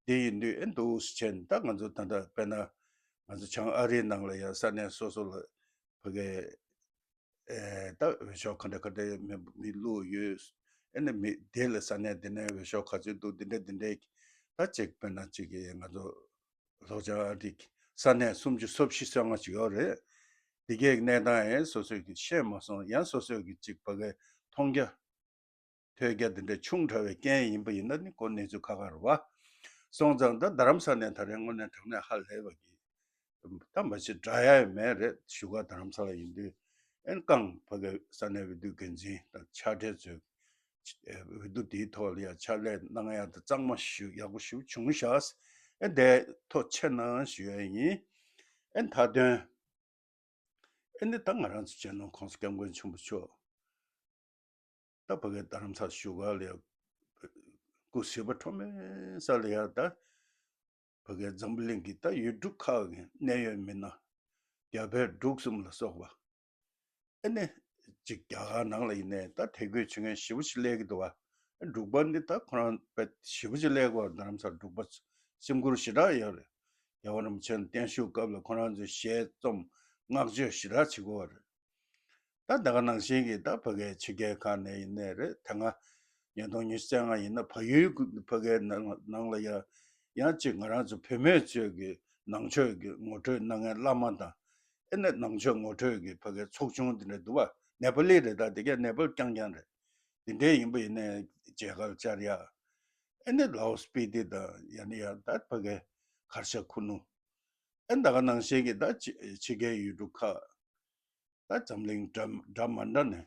དེ་ཡིན་དུས་ཨེ་འདུག་སེ་བྱས་ནས་ད་ང་ཚོ་ད་ལྟ་དཔེར་ན་ང་ཚོ་བྱང་ཨ་རིའི་ནང་ལ་ཡང་ས་གནས་སོ་སོ་ལ་ཕ་གི་ཨེ་ད་འོས་ཤོག་ག་འདྲ་ག་འདྲ་མི་མི་བླུགས་ཡོད། ཨེ་ནི་མི་དེ་ལ་ས་གནས་དེ་ནས་འོས་ཤོག་ག་ཚོད་འདུག་འདི་འདྲ་འདི་འདྲའི་ད་ཅིག་དཔེར་ན་ཅིག་གི་ང་ཚོ་ལྷོ་བྱང་ཨ་རི་གི་ས་གནས་སུམ་ཅུ་སོ་བཞི་སོ་ལྔ་ཅིག་ཡོད་རེད། འདི་གའི་གནས་སྟངས་ཡང་སོ་སོས་ཀྱི་ཤེས་མ་སོང་། ཡང་སོ་སོས་ཀྱི་ཅིག་ཕ་གའི་མཐོང་རྒྱ་ཐོས་རྒྱ་འདི་འདྲ་ཆུང་དྲགས་པའི་རྐྱེན་ཡིན་པ་ཡིན་ན་ནི་ཁོ་གནས་ཚུལ་ཁག་ཁག་རེད་བ། སོང་ཙང་ད་རྡ་རམ་ས་ནས་ད་རེས་དངོས་གནས་དྲང་གནས་ཧ་ལས་པ་གི་ད་མ་གཞི་འདྲ་ཡ་ཡང་མེད་རེད། བཞུགས་སྒར་རྡ་རམ་ས་ལ་ཡིན་དུས་ཨེན་རྐང་ཕ་གའི་ས་གནས་འོས་བསྡུ་འགན་འཛིན་དང་ཕྱག་སྦྲེལ་ཚོས་འོས་བསྡུ་དེའི་ཐོག་ལ་ཡང་ཕྱག་ལས་གནང་ཡ་དང་གཙང་མ་ཞུ་ཡག་པོ་ཞུ་བྱུང་ཤག་ཨེ་དེ་ཐུགས་རྗེ་ཆེ་གནང་ཞུ་ཡ་ཡིན། ཨེ་མཐའ་དོན། ཨེ་ནི་ད་ང་རང་ཚོ་སྤྱི་ནོར་༸གོང་ས་༸སྐྱབས་མགོན་ཆེན་པོ་མཆོག་ད་ཕ་གའི་རྡ་རམ་ས་བཞུགས་སྒར་ལ་ཡ་སྐུ་གཟི་བ་ཁྲོ་མོའི་ས་ལ་ཡ་ད་ཕ་གའི་འཛམ་བུ་གླིང་གི་ད་ཡུལ་གྲུ་ཁག་གི་གནད་ཡོད་མི་སྣ་ རྒྱ་བལ་འབྲུག་གསུམ་ལ་སོགས་པ། ཨ་ནི་ཅིག་རྒྱ་གར་ནང་ལ་ཡིན་ནའི་ད་དད་གུས་བྱེད་མཁན་ཞེ་པོ་ཅིག་སླེབས་ཀྱི་འདུག་བ། འབྲུག་པ་འདི་ད་ཁོ་རང་དཔེ་ཞེ་པོ་ཅིག་སླེབས་ཀྱི་བ། རྡ་རམ་ས་ལ་འབྲུག་པ་སེམས་ཁུར་ཞེ་དྲག་ཡོད་རེད། རྒྱལ་བ་རིན་པོ་ཆེ་བརྟན་བཞུགས་སྐབས་ལ་ཁོ་རང་ཚོས་གཞས་རྩོམ་བསྔགས་བརྗོད་ཞེ་དྲག་བྱེད་ཀྱི་བ་རེད། ད་ད་ག་ནང་བཞིན་གྱི་ད་ཕ་གའི་ཕྱི་རྒྱལ་ཁག་ནས་ཡིན་ནའི་རེད། ད་སྔ་ཉིས་སྟོང་ཉི་ཤུ་རྩ་ལྔ་ཡིན་ན་བལ་ཡུལ་ཕ་གའི་ནང་ནང་ལ་ཡ་ཡང་ཅིག་ང་རང་ཚོ་བུད་མེད་ཚོས་ཀྱི་ནང་ཆོས་ཀྱི་ངོ་སྤྲོད་གནང་མཁན་བླ་མ་དང་། ཨེ་ནས་ནང་ཆོས་ངོ་སྤྲོད་ཀྱི་ཕ་གའི་ཚོགས་ཆུང་དེ་འདྲ་འདུག་བ། ནེ་པ་ལི་རེད། ད་དེ་ག་ནེ་པ་ལི་རྐྱང་རྐྱང་རེད། དེ་འདྲའི་ཡིན་པ་ཡིན་ནའི་མཇལ་ཁ་བཅར་ཡ། ཨེ་ནས་ལའོ་སི་སྤི་ཏི་དང་ཡ་ནི་ཡ་ད་ཕ་གའི་གར་ཞ་ཁུ་ནུ། ཨེ་ད་ག་ནང་བཞིན་གྱི་ད་ཕྱི་ཕྱི་རྒྱལ་ཡུལ་གྲུ་ཁག་ད་འཛམ་གླིང་འདྲ་འདྲ་མ་འདྲ་ནས་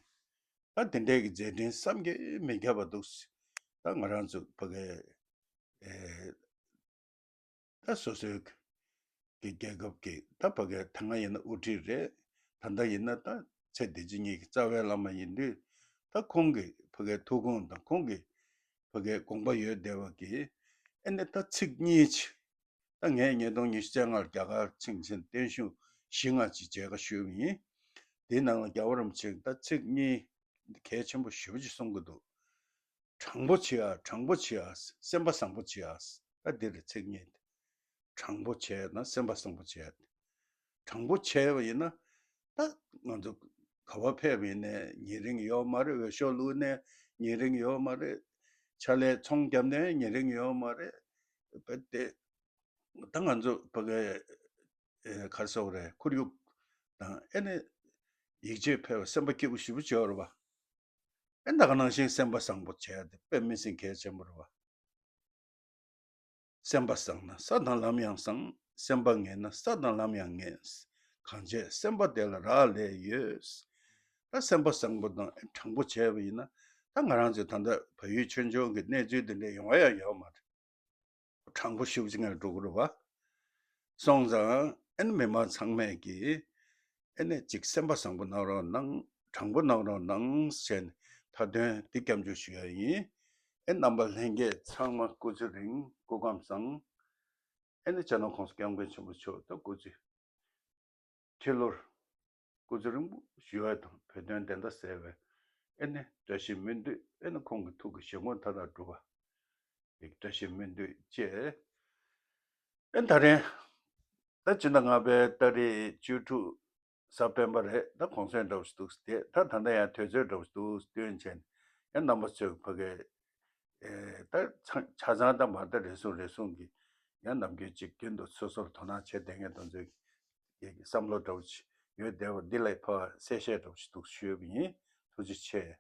ད་དེ་འདྲའི་གི་མཛད་འཕྲིན་བསམ་གྱིས་མི་ཁྱབ་པ་འདུག་ད་ང་རང་ཚོ་ཕ་གའི་ཨེ་ད་སོ་སོའི་གི་རྒྱལ་ཁབ་ཀྱི་ད་ཕ་གའི་ད་སྔ་ཡིན་ན་དབུ་ཁྲིད་རེད། ད་ལྟ་ཡིན་ན་ད་ཚེ་འདི་ཕྱི་གཉིས་ཀྱི་རྩ་བའི་བླ་མ་ཡིན་དུས། ད་ཁོང་གི་ཕ་གའི་ཐུགས་དགོངས་དང་ཁོང་གི་ཕ་གའི་དགོངས་པ་ཡོད་བསྡད་པ་གི་ཨེ་ནས་ད་ཚིག་གཉིས་ཅིག་ད་ངས་ཉིས་སྟོང་ཉི་ཤུ་རྩ་ལྔ་ལ་རྒྱ་གར་ཕྱིན་ཆེན་བརྟན་བཞུགས་བཞི་ལྔ་ཅིག་མཇལ་ཁ་ཞུས་པ་ཡིན། དེའི་ནང་ལ་རྒྱལ་བ་རིན་པོ་ཆེས་ད་ཚིག་གཉིས་གལ་ཆེན་པོ་ཞེ་པོ་ཅིག་གསུང་གི་འདུག་དྲང་པོ་བྱེད་ཨ། དྲང་པོ་བྱེད་ཨ། སེམས་པ་བཟང་པོ་བྱེད་ཨ། ད་འདི་རེད་ཚིག་གཉིས་དེ། དྲང་པོ་བྱས་ན་སེམས་པ་བཟང་པོ་བྱས། དྲང་པོ་བྱས་པ་ཡིན་ན་ད་ང་ཚོ་ག་པར་ཕེབས་པ་ཡིན་ནའི་ཉེ་རིང་ཡོད་མ་རེད། འོས་ཤོག་བླུགས་ནའི་ཉེ་རིང་ཡོད་མ་རེད། ཕྱག་ལས་ཚོང་བརྒྱབ་ནའི་ཉེ་རིང་ཡོད་མ་རེད། བས་ཏེ་ད་ང་ཚོ་ཕ་གའི་ཨེ་ག་རེ་ཟེར་དགོས་རེད། ཁོར་ཡུག་དང་ཨེ་ནས་ཡིད་ཆེས་ཕེབས་པ་སེམས་པ་སྐྱིད་པོ་ཞེ་པོ་ཅིག་ཡོད་རེད་པ། ཨེ་ད་ག་ནང་བཞིན་སེམས་པ་བཟང་པོ་བྱས་ཏེ་དཔེ་མི་སྲིད་གལ་ཆེན་པོ་རེད་པ། སེམས་པ་བཟང་ན་ས་དང་ལམ་ཡང་བཟང་། སེམས་པ་ངན་ན་ས་དང་ལམ་ཡང་ངན། གང་བྱས་སེམས་པ་དེ་ལ་རག་ལས་ཡོད། ད་སེམས་པ་བཟང་པོ་དང་དྲང་པོ་བྱས་པ་ཡིན་ན་ད་ང་རང་ཚོའི་ད་ལྟ་བལ་ཡུལ་ཆོས་འབྱུང་གི་གནས་ཚུལ་འདི་འདྲ་ཡོང་བ་ཡང་ཡོད་མ་རེད། དྲང་པོ་ཞུ་ཅིག་ངས་འགྲོ་གི་རེད་པ། སོང་ཙང་ཨེ་ནི་མི་མང་ཚང་མས་ཀྱིས་ཨེ་ནི་ཅིག་སེམས་པ་བཟང་པོ་གནང་རོགས་གནང་། དྲང་པོ་གནང་རོགས་གནང་ཟེར་ནས་མཐའ་དོན་འདི་སྐྱབས་འཇུག་ཞུ་ཡ་ཡིན། ཨེ་རྣམ་པ་ལྷན་རྒྱས་ཚང་མ་སྐུ་ཚེ་རིང་། སྐུ་ཁམས་བཟང་། ཨེ་ནི་སྤྱི་ནོར་༸གོང་ས་༸སྐྱབས་མགོན་ཆེན་པོ་མཆོག་ད་སྐུ་ཚེ་ཁྲི་ལོར་སྐུ་ཚེ་རིང་པོ་ཞུ་བ་དང་བོད་དོན་བདེན་མཐའ་གསལ་བའི་ཨེ་ནི་བཀྲ་ཤིས་སྨོན་འདུན། ཨེ་ནི་ཁོང་གི་ཐུགས་ཀྱི་བཞེད་དགོངས་མཐའ་དག་འགྲུབ་པ་ཡི་བཀྲ་ཤིས་སྨོན་འདུན་བཅས། ཨེ་ད་རིང་ད་སྤྱི་ཟླ་ལྔ་པའི་ཏ་རིག་བཅུ་དྲུག་གཟའ་སྤེན་པ་རེད། ད་གུང་སེང་འདྲ་བོ་ཞིག་འདུག་སྟེ། ད་ད་ལྟ་ཡང་དུས་ཚོད་འདྲ་བོ་ཞིག་འདུག་སྟོན་བྱས་ནས་ཡང་རྣམ་པ་ཚོས་ཕ་གའི་ཨེ་ད་ཆ་ཆ་ཚང་ད་མ་ད་རེ་ཟུང་རེ་ཟུང་གིས་ཡང་ནམ་རྒྱུན་ཅིག་རྒྱུན་དུ་སོ་སོར་དོ་སྣང་བྱས་བསྡད་མཁན་དེ་ཚོའི་གི་བསམ་བློ་འདྲ་བོ་ཅིག་ཡོད་བསྡད་པ་འདི་ལ་ཕར་གསལ་བཤད་འདྲ་བོ་ཞིག་འདུག་ཞུས་པ་ཡིན། ཐུགས་རྗེ་ཆེ།